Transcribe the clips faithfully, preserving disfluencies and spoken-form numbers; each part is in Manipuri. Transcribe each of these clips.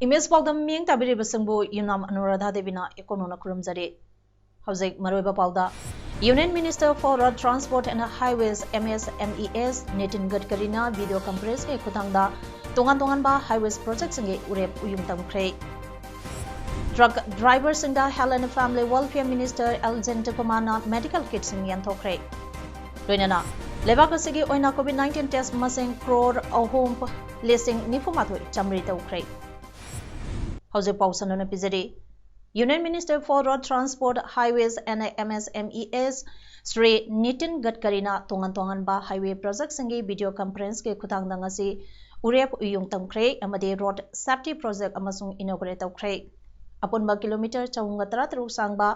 ꯏꯃꯦꯖ ꯄꯥꯎꯗꯝ ꯃꯤꯠꯌꯦꯡ ꯇꯥꯕꯤꯔꯤꯕꯁꯤꯡꯕꯨ ꯌꯨꯝꯅꯥꯝ ꯑꯅꯨꯔꯥꯙꯥ ꯗꯦꯕꯤꯅ ꯏꯀꯣꯟ ꯍꯨꯟꯅ ꯈꯨꯔꯨꯝꯖꯔꯤ꯫ ꯍꯧꯖꯤꯛ ꯃꯔꯨꯑꯣꯏꯕ ꯄꯥꯎꯗ, Union Minister for Road Transport and Highways, M S M E S, Nitin ꯒꯗꯀꯔꯤꯅ video conferenceꯀꯤ ꯈꯨꯠꯊꯥꯡꯗ ꯇꯣꯉꯥꯟ ꯇꯣꯉꯥꯟꯕ highways projectꯁꯤꯡꯒꯤ ꯎꯔꯦꯞ ꯎꯌꯨꯡ ꯇꯝꯈ꯭ꯔꯦ꯫ Truck driverꯁꯤꯡꯗ Health and Family Welfare Minister L ꯖꯌꯟꯇꯀꯨꯃꯥꯔꯅ medical kitꯁꯤꯡ ꯌꯦꯟꯊꯣꯛꯈ꯭ꯔꯦ꯫ ꯂꯣꯏꯅꯅ ꯂꯩꯕꯥꯛ ꯑꯁꯤꯒꯤ ꯑꯣꯏꯅ COVID nineteen test ꯃꯁꯤꯡ crore ꯑꯍꯨꯝ ꯂꯤꯁꯤꯡ ꯅꯤꯐꯨ ꯃꯥꯊꯣꯏ ꯆꯥꯃꯔꯤ ꯇꯧꯈ꯭ꯔꯦ꯫ ꯍꯧꯖꯤꯛ ꯄꯥꯎ ꯁꯟꯗꯣꯛꯅ ꯄꯤꯖꯔꯤ꯫ Union Minister for Road Transport, Highways and M S M E S Shri Nitin ꯒꯗꯀꯔꯤꯅ ꯇꯣꯉꯥꯟ ꯇꯣꯉꯥꯟꯕ highway projectꯁꯤꯡꯒꯤ video conferenceꯀꯤ ꯈꯨꯠꯊꯥꯡꯗ ꯉꯁꯤ ꯎꯔꯦꯞ ꯎꯌꯨꯡ ꯇꯝꯈ꯭ꯔꯦ ꯑꯃꯗꯤ road safety project ꯑꯃꯁꯨꯡ inaugurate ꯇꯧꯈ꯭ꯔꯦ꯫ ꯑꯄꯨꯟꯕ kilometre ꯆꯍꯨꯝꯒ ꯇꯔꯥꯇꯔꯨꯛ ꯁꯥꯡꯕ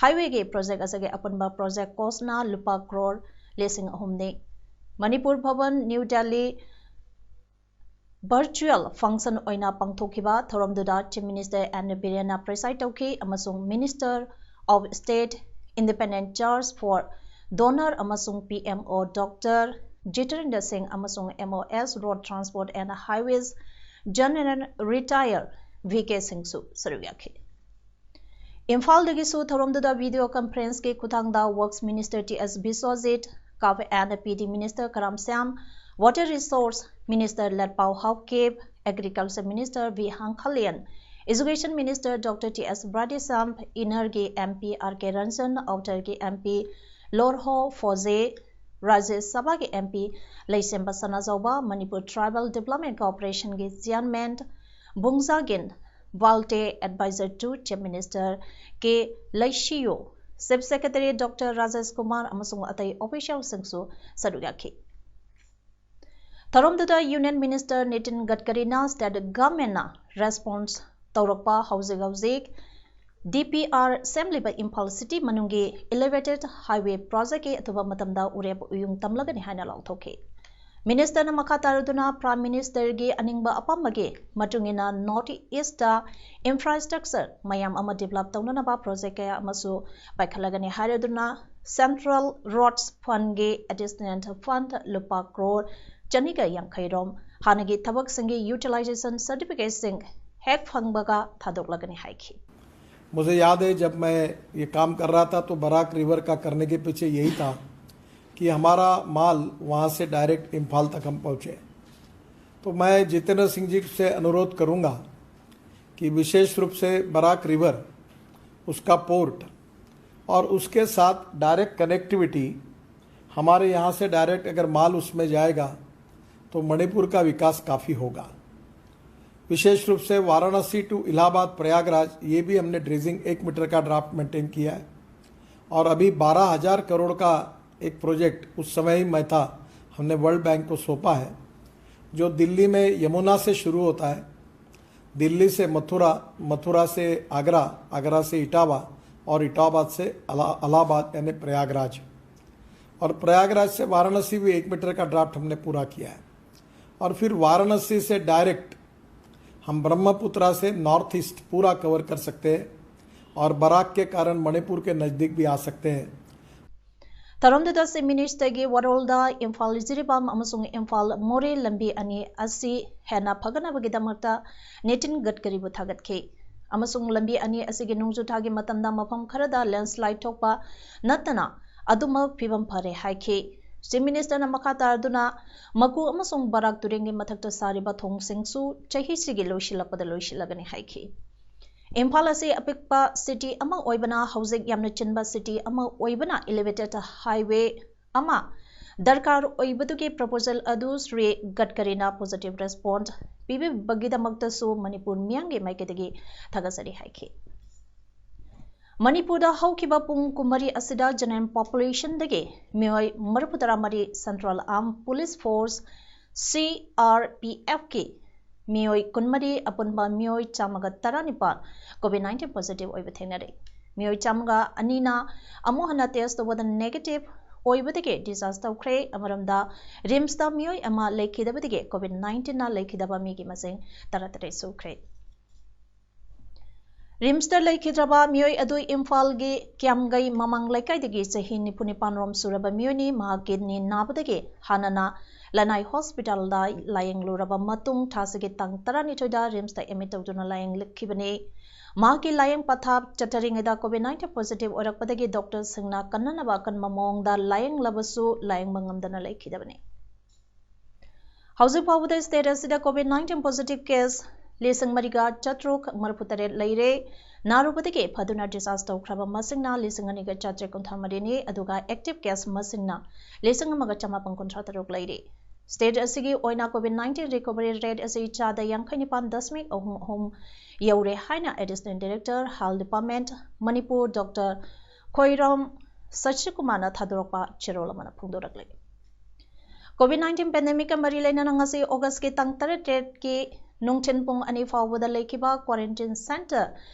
highwayꯒꯤ project ꯑꯁꯤꯒꯤ ꯑꯄꯨꯟꯕ project costꯅ ꯂꯨꯄꯥ crore ꯂꯤꯁꯤꯡ ꯑꯍꯨꯝꯅꯤ꯫ Manipur Bhavan, new Delhi, virtual function ꯑꯣꯏꯅ ꯄꯥꯡꯊꯣꯛꯈꯤꯕ ꯊꯧꯔꯝꯗꯨꯗ Chief Minister ꯑꯦꯟ ꯕꯤꯔꯦꯟꯅ preside ꯇꯧꯈꯤ ꯑꯃꯁꯨꯡ Minister of State, Independent Charge for DoNER ꯑꯃꯁꯨꯡ P M O Doctor Jitendra ꯁꯤꯡ ꯑꯃꯁꯨꯡ M O S, Road Transport and Highways, General Retire V K ꯁꯤꯡꯁꯨ ꯁꯔꯨꯛ ꯌꯥꯈꯤ꯫ ꯏꯝꯐꯥꯜꯗꯒꯤꯁꯨ ꯊꯧꯔꯝꯗꯨꯗ video conferenceꯀꯤ ꯈꯨꯠꯊꯥꯡꯗ Works Minister T S Biswajit, Craft and P D Minister Karam Shyam, Water Resource Minister Letpao Haokip, Agriculture Minister V Hangkhalian, Education Minister Doctor T S Radheshyam, Innerꯒꯤ M P R K Ranjan, Outerꯒꯤ M P ꯂꯣꯔꯍꯣ ꯐꯣꯖꯦ, ꯔꯥꯖ꯭ꯌ ꯁꯚꯥꯒꯤ M P ꯂꯩꯁꯦꯝꯕ Sanajaoba, Manipur Tribal Development Corporationꯒꯤ Chairman ꯕꯨꯡꯖꯥꯒꯤꯟ Valte, Advisor to Chief Minister K ꯂꯩꯁꯤꯌꯨ, Chief Secretary Doctor Rajesh Kumar ꯑꯃꯁꯨꯡ ꯑꯇꯩ officialꯁꯤꯡꯁꯨ ꯁꯔꯨꯛ ꯌꯥꯈꯤ꯫ ꯊꯧꯔꯝꯗꯨꯗ Union Minister Nitin Gadkarina state governmentꯅ response ꯇꯧꯔꯛꯄ ꯍꯧꯖꯤꯛ ꯍꯧꯖꯤꯛ DPR ꯁꯦꯝꯂꯤꯕ ꯏꯝꯐꯥꯜ city ꯃꯅꯨꯡꯒꯤ elevated highway projectꯀꯤ ꯑꯊꯨꯕ ꯃꯇꯝꯗ ꯎꯔꯦꯞ ꯎꯌꯨꯡ ꯇꯝꯂꯒꯅꯤ ꯍꯥꯏꯅ ꯂꯥꯎꯊꯣꯛꯈꯤ꯫ Ministerꯅ ꯃꯈꯥ ꯇꯥꯔꯗꯨꯅ Prime Ministerꯒꯤ ꯑꯅꯤꯡꯕ ꯑꯄꯥꯝꯕꯒꯤ ꯃꯇꯨꯡ ꯏꯟꯅ North Eastꯇ infrastructure ꯃꯌꯥꯝ ꯑꯃ develop ꯇꯧꯅꯅꯕ project ꯀꯌꯥ ꯑꯃꯁꯨ ꯄꯥꯏꯈꯠꯂꯒꯅꯤ ꯍꯥꯏꯔꯗꯨꯅ Central Roads Fundꯒꯤ additional fund ꯂꯨꯄꯥ ꯀ꯭ꯔꯣꯔ ꯆꯅꯤꯒ ꯌꯥꯡꯈꯩ ꯔꯣꯝ ꯍꯥꯟꯅꯒꯤ ꯊꯕꯛꯁꯤꯡꯒꯤ utilization certificateꯁꯤꯡ ꯍꯦꯛ ꯐꯪꯕꯒ ꯊꯥꯗꯣꯛꯂꯒꯅꯤ ꯍꯥꯏꯈꯤ꯫ मुझे याद है, जब मैं ये काम कर रहा था तो बराक रिवर का करने के पीछे यही था कि हमारा माल वहाँ से डायरेक्ट इम्फाल तक हम पहुँचे। तो मैं जितेंद्र सिंह जी से अनुरोध करूँगा कि विशेष रूप से बराक रिवर, उसका पोर्ट और उसके साथ डायरेक्ट कनेक्टिविटी, हमारे यहाँ से डायरेक्ट अगर माल उसमें जाएगा तो मणिपुर का विकास काफ़ी होगा। विशेष रूप से वाराणसी टू इलाहाबाद प्रयागराज, ये भी हमने ड्रेजिंग एक मीटर का ड्राफ्ट मेंटेन किया है। और अभी बारह हज़ार करोड़ का एक प्रोजेक्ट उस समय ही मैं था, हमने वर्ल्ड बैंक को सौंपा है, जो दिल्ली में यमुना से शुरू होता है, दिल्ली से मथुरा, मथुरा से आगरा, आगरा से इटावा और इटावाबाद से अला- इलाहाबाद यानी प्रयागराज, और प्रयागराज से वाराणसी भी एक मीटर का ड्राफ्ट हमने पूरा किया है। और फिर वाराणसी से डायरेक्ट हम ब्रह्मपुत्रा से नॉर्थ ईस्ट पूरा कवर कर सकते हैं और बराक के कारण मणिपुर के नज़दीक भी आ सकते हैं। ꯊꯧꯔꯝꯗꯨꯗ Chief Ministerꯒꯤ ꯋꯥꯔꯣꯜꯗ ꯏꯝꯐꯥꯜ ꯖꯤꯔꯤꯕꯥꯝ ꯑꯃꯁꯨꯡ ꯏꯝꯐꯥꯜ ꯃꯣꯔꯦ ꯂꯝꯕꯤ ꯑꯅꯤ ꯑꯁꯤ ꯍꯦꯟꯅ ꯐꯒꯠꯅꯕꯒꯤꯗꯃꯛꯇ ꯅꯤꯇꯤꯟ ꯒꯗꯀꯔꯤꯕꯨ ꯊꯥꯒꯠꯈꯤ ꯑꯃꯁꯨꯡ ꯂꯝꯕꯤ ꯑꯅꯤ ꯑꯁꯤꯒꯤ ꯅꯣꯡꯖꯨ ꯊꯥꯒꯤ ꯃꯇꯝꯗ ꯃꯐꯝ ꯈꯔꯗ ꯂꯦꯟꯁꯂꯥꯏꯗ ꯊꯣꯛꯄ ꯅꯠꯇꯅ ꯑꯗꯨꯃꯛ ꯐꯤꯕꯝ ꯐꯔꯦ ꯍꯥꯏꯈꯤ꯫ Chief Ministerꯅ ꯃꯈꯥ ꯇꯥꯗꯨꯅ ꯃꯀꯨ ꯑꯃꯁꯨꯡ ꯕꯔꯥꯛ ꯇꯨꯔꯦꯜꯒꯤ ꯃꯊꯛꯇ ꯁꯥꯔꯤꯕ ꯊꯣꯡꯁꯤꯡꯁꯨ ꯆꯍꯤꯁꯤꯒꯤ ꯂꯣꯏꯁꯤꯜꯂꯛꯄꯗ ꯂꯣꯏꯁꯤꯜꯂꯒꯅꯤ ꯍꯥꯏꯈꯤ꯫ ꯏꯝꯐꯥꯜ ꯑꯁꯤ ꯑꯄꯤꯛꯄ city ꯑꯃ ꯑꯣꯏꯕꯅ, ꯍꯧꯖꯤꯛ ꯌꯥꯝꯅ ꯆꯤꯟꯕ city ꯑꯃ ꯑꯣꯏꯕꯅ elevated highway ꯑꯃ ꯗꯔꯀꯥꯔ ꯑꯣꯏꯕꯗꯨꯒꯤ proposal ꯑꯗꯨ ꯁ꯭ꯔꯤ ꯒꯗꯀꯔꯤꯅ positive response ꯄꯤꯕꯤꯕꯒꯤꯗꯃꯛꯇꯁꯨ ꯃꯅꯤꯄꯨꯔ ꯃꯤꯌꯥꯝꯒꯤ ꯃꯥꯏꯀꯩꯗꯒꯤ ꯊꯥꯒꯠꯆꯔꯤ ꯍꯥꯏꯈꯤ꯫ ꯃꯅꯤꯄꯨꯔꯗ ꯍꯧꯈꯤꯕ ꯄꯨꯡ ꯀꯨꯟꯃꯔꯤ ꯑꯁꯤꯗ general populationꯗꯒꯤ ꯃꯤꯑꯣꯏ ꯃꯔꯤꯐꯨꯇꯔꯥꯃꯔꯤ Central Armed Police Force C R P ꯑꯦꯐꯀꯤ ꯃꯤꯑꯣꯏ ꯀꯨꯟꯃꯔꯤ, ꯑꯄꯨꯟꯕ ꯃꯤꯑꯣꯏ ꯆꯥꯝꯃꯒ ꯇꯔꯥꯅꯤꯄꯥꯜ COVID nineteen positive ꯑꯣꯏꯕ ꯊꯦꯡꯅꯔꯦ꯫ ꯃꯤꯑꯣꯏ ꯆꯥꯝꯃꯒ ꯑꯅꯤꯅ ꯑꯃꯨꯛ ꯍꯟꯅ test ꯇꯧꯕꯗ negative ꯑꯣꯏꯕꯗꯒꯤ discharge ꯇꯧꯈ꯭ꯔꯦ꯫ ꯑꯃꯔꯣꯝꯗ, RIMSꯇ ꯃꯤꯑꯣꯏ ꯑꯃ ꯂꯩꯈꯤꯗꯕꯗꯒꯤ COVID nineteenꯅ ꯂꯩꯈꯤꯗꯕ ꯃꯤꯒꯤ ꯃꯁꯤꯡ ꯇꯔꯥꯇꯔꯦꯠ ꯁꯨꯈ꯭ꯔꯦ꯫ RIMSꯇ ꯂꯩꯈꯤꯗ꯭ꯔꯕ ꯃꯤꯑꯣꯏ ꯑꯗꯨ ꯏꯝꯐꯥꯜꯒꯤ ꯀ꯭ꯌꯥꯝꯒꯩ ꯃꯃꯥꯡ ꯂꯩꯀꯥꯏꯗꯒꯤ ꯆꯍꯤ ꯅꯤꯐꯨ ꯅꯤꯄꯥꯟ ꯔꯣꯝ ꯁꯨꯔꯕ ꯃꯤꯑꯣꯏꯅꯤ꯫ ꯃꯍꯥꯛ kidney ꯅꯥꯕꯗꯒꯤ ꯍꯥꯟꯅꯅ ꯂꯅꯥꯏ hospitalꯗ ꯂꯥꯌꯦꯡꯂꯨꯔꯕ ꯃꯇꯨꯡ ꯊꯥꯁꯤꯒꯤ ꯇꯥꯡ ꯇꯔꯥꯅꯤꯊꯣꯏꯗ RIMSꯇ admit ꯇꯧꯗꯨꯅ ꯂꯥꯌꯦꯡꯂꯛꯈꯤꯕꯅꯤ꯫ ꯃꯍꯥꯛꯀꯤ ꯂꯥꯌꯦꯡ ꯄꯊꯥꯞ ꯆꯠꯊꯔꯤꯉꯩꯗ COVID nineteen positive ꯑꯣꯏꯔꯛꯄꯗꯒꯤ doctorꯁꯤꯡꯅ ꯀꯟꯅꯅꯕ ꯑꯀꯟꯕ ꯃꯑꯣꯡꯗ ꯂꯥꯌꯦꯡꯂꯕꯁꯨ ꯂꯥꯌꯦꯡꯕ ꯉꯝꯗꯅ ꯂꯩꯈꯤꯗꯕꯅꯤ꯫ ꯍꯧꯖꯤꯛ ꯐꯥꯎꯕꯗ state ꯑꯁꯤꯗ COVID nineteen positive case ꯂꯤꯁꯤꯡ ꯃꯔꯤꯒ ꯆꯥꯇ꯭ꯔꯨꯛ ꯃꯔꯤꯐꯨ ꯇꯔꯦꯠ ꯂꯩꯔꯦ꯫ ꯅꯥꯔꯨꯕꯗꯒꯤ ꯐꯗꯨꯅ discharge ꯇꯧꯈ꯭ꯔꯕ ꯃꯁꯤꯡꯅ ꯂꯤꯁꯤꯡ ꯑꯅꯤꯒ ꯆꯥꯇ꯭ꯔꯦꯠ ꯀꯨꯟꯊ꯭ꯔꯥ ꯃꯔꯤꯅꯤ, ꯑꯗꯨꯒ active case ꯃꯁꯤꯡꯅ ꯂꯤꯁꯤꯡ ꯑꯃꯒ ꯆꯃꯥꯄꯟ ꯀꯨꯟꯊ꯭ꯔꯥ ꯇꯔꯨꯛ ꯂꯩꯔꯤ꯫ State ꯑꯁꯤꯒꯤ ꯑꯣꯏꯅ COVID nineteen recovery rate ꯑꯁꯤ ꯆꯥꯗ ꯌꯥꯡꯈꯩ ꯅꯤꯄꯥꯟ ꯗꯁꯃꯤꯛ ꯑꯍꯨꯝ ꯑꯍꯨꯝ ꯌꯧꯔꯦ ꯍꯥꯏꯅ Additional Director Health Department Manipur Doctor Khoirom ꯁꯁꯤꯀꯨꯃꯥꯔꯅ ꯊꯥꯗꯣꯔꯛꯄ ꯆꯦꯔꯣꯜ ꯑꯃꯅ ꯐꯣꯡꯗꯣꯔꯛꯂꯤ꯫ COVID nineteen pandemicꯀ ꯃꯔꯤ ꯂꯩꯅꯅ ꯉꯁꯤ Augustꯀꯤ ꯇꯥꯡ ꯇꯔꯥꯇꯔꯦꯠꯀꯤ ꯅꯨꯡꯊꯤꯜ ꯄꯨꯡ ꯑꯅꯤ ꯐꯥꯎꯕꯗ ꯂꯩꯈꯤꯕ quarantine center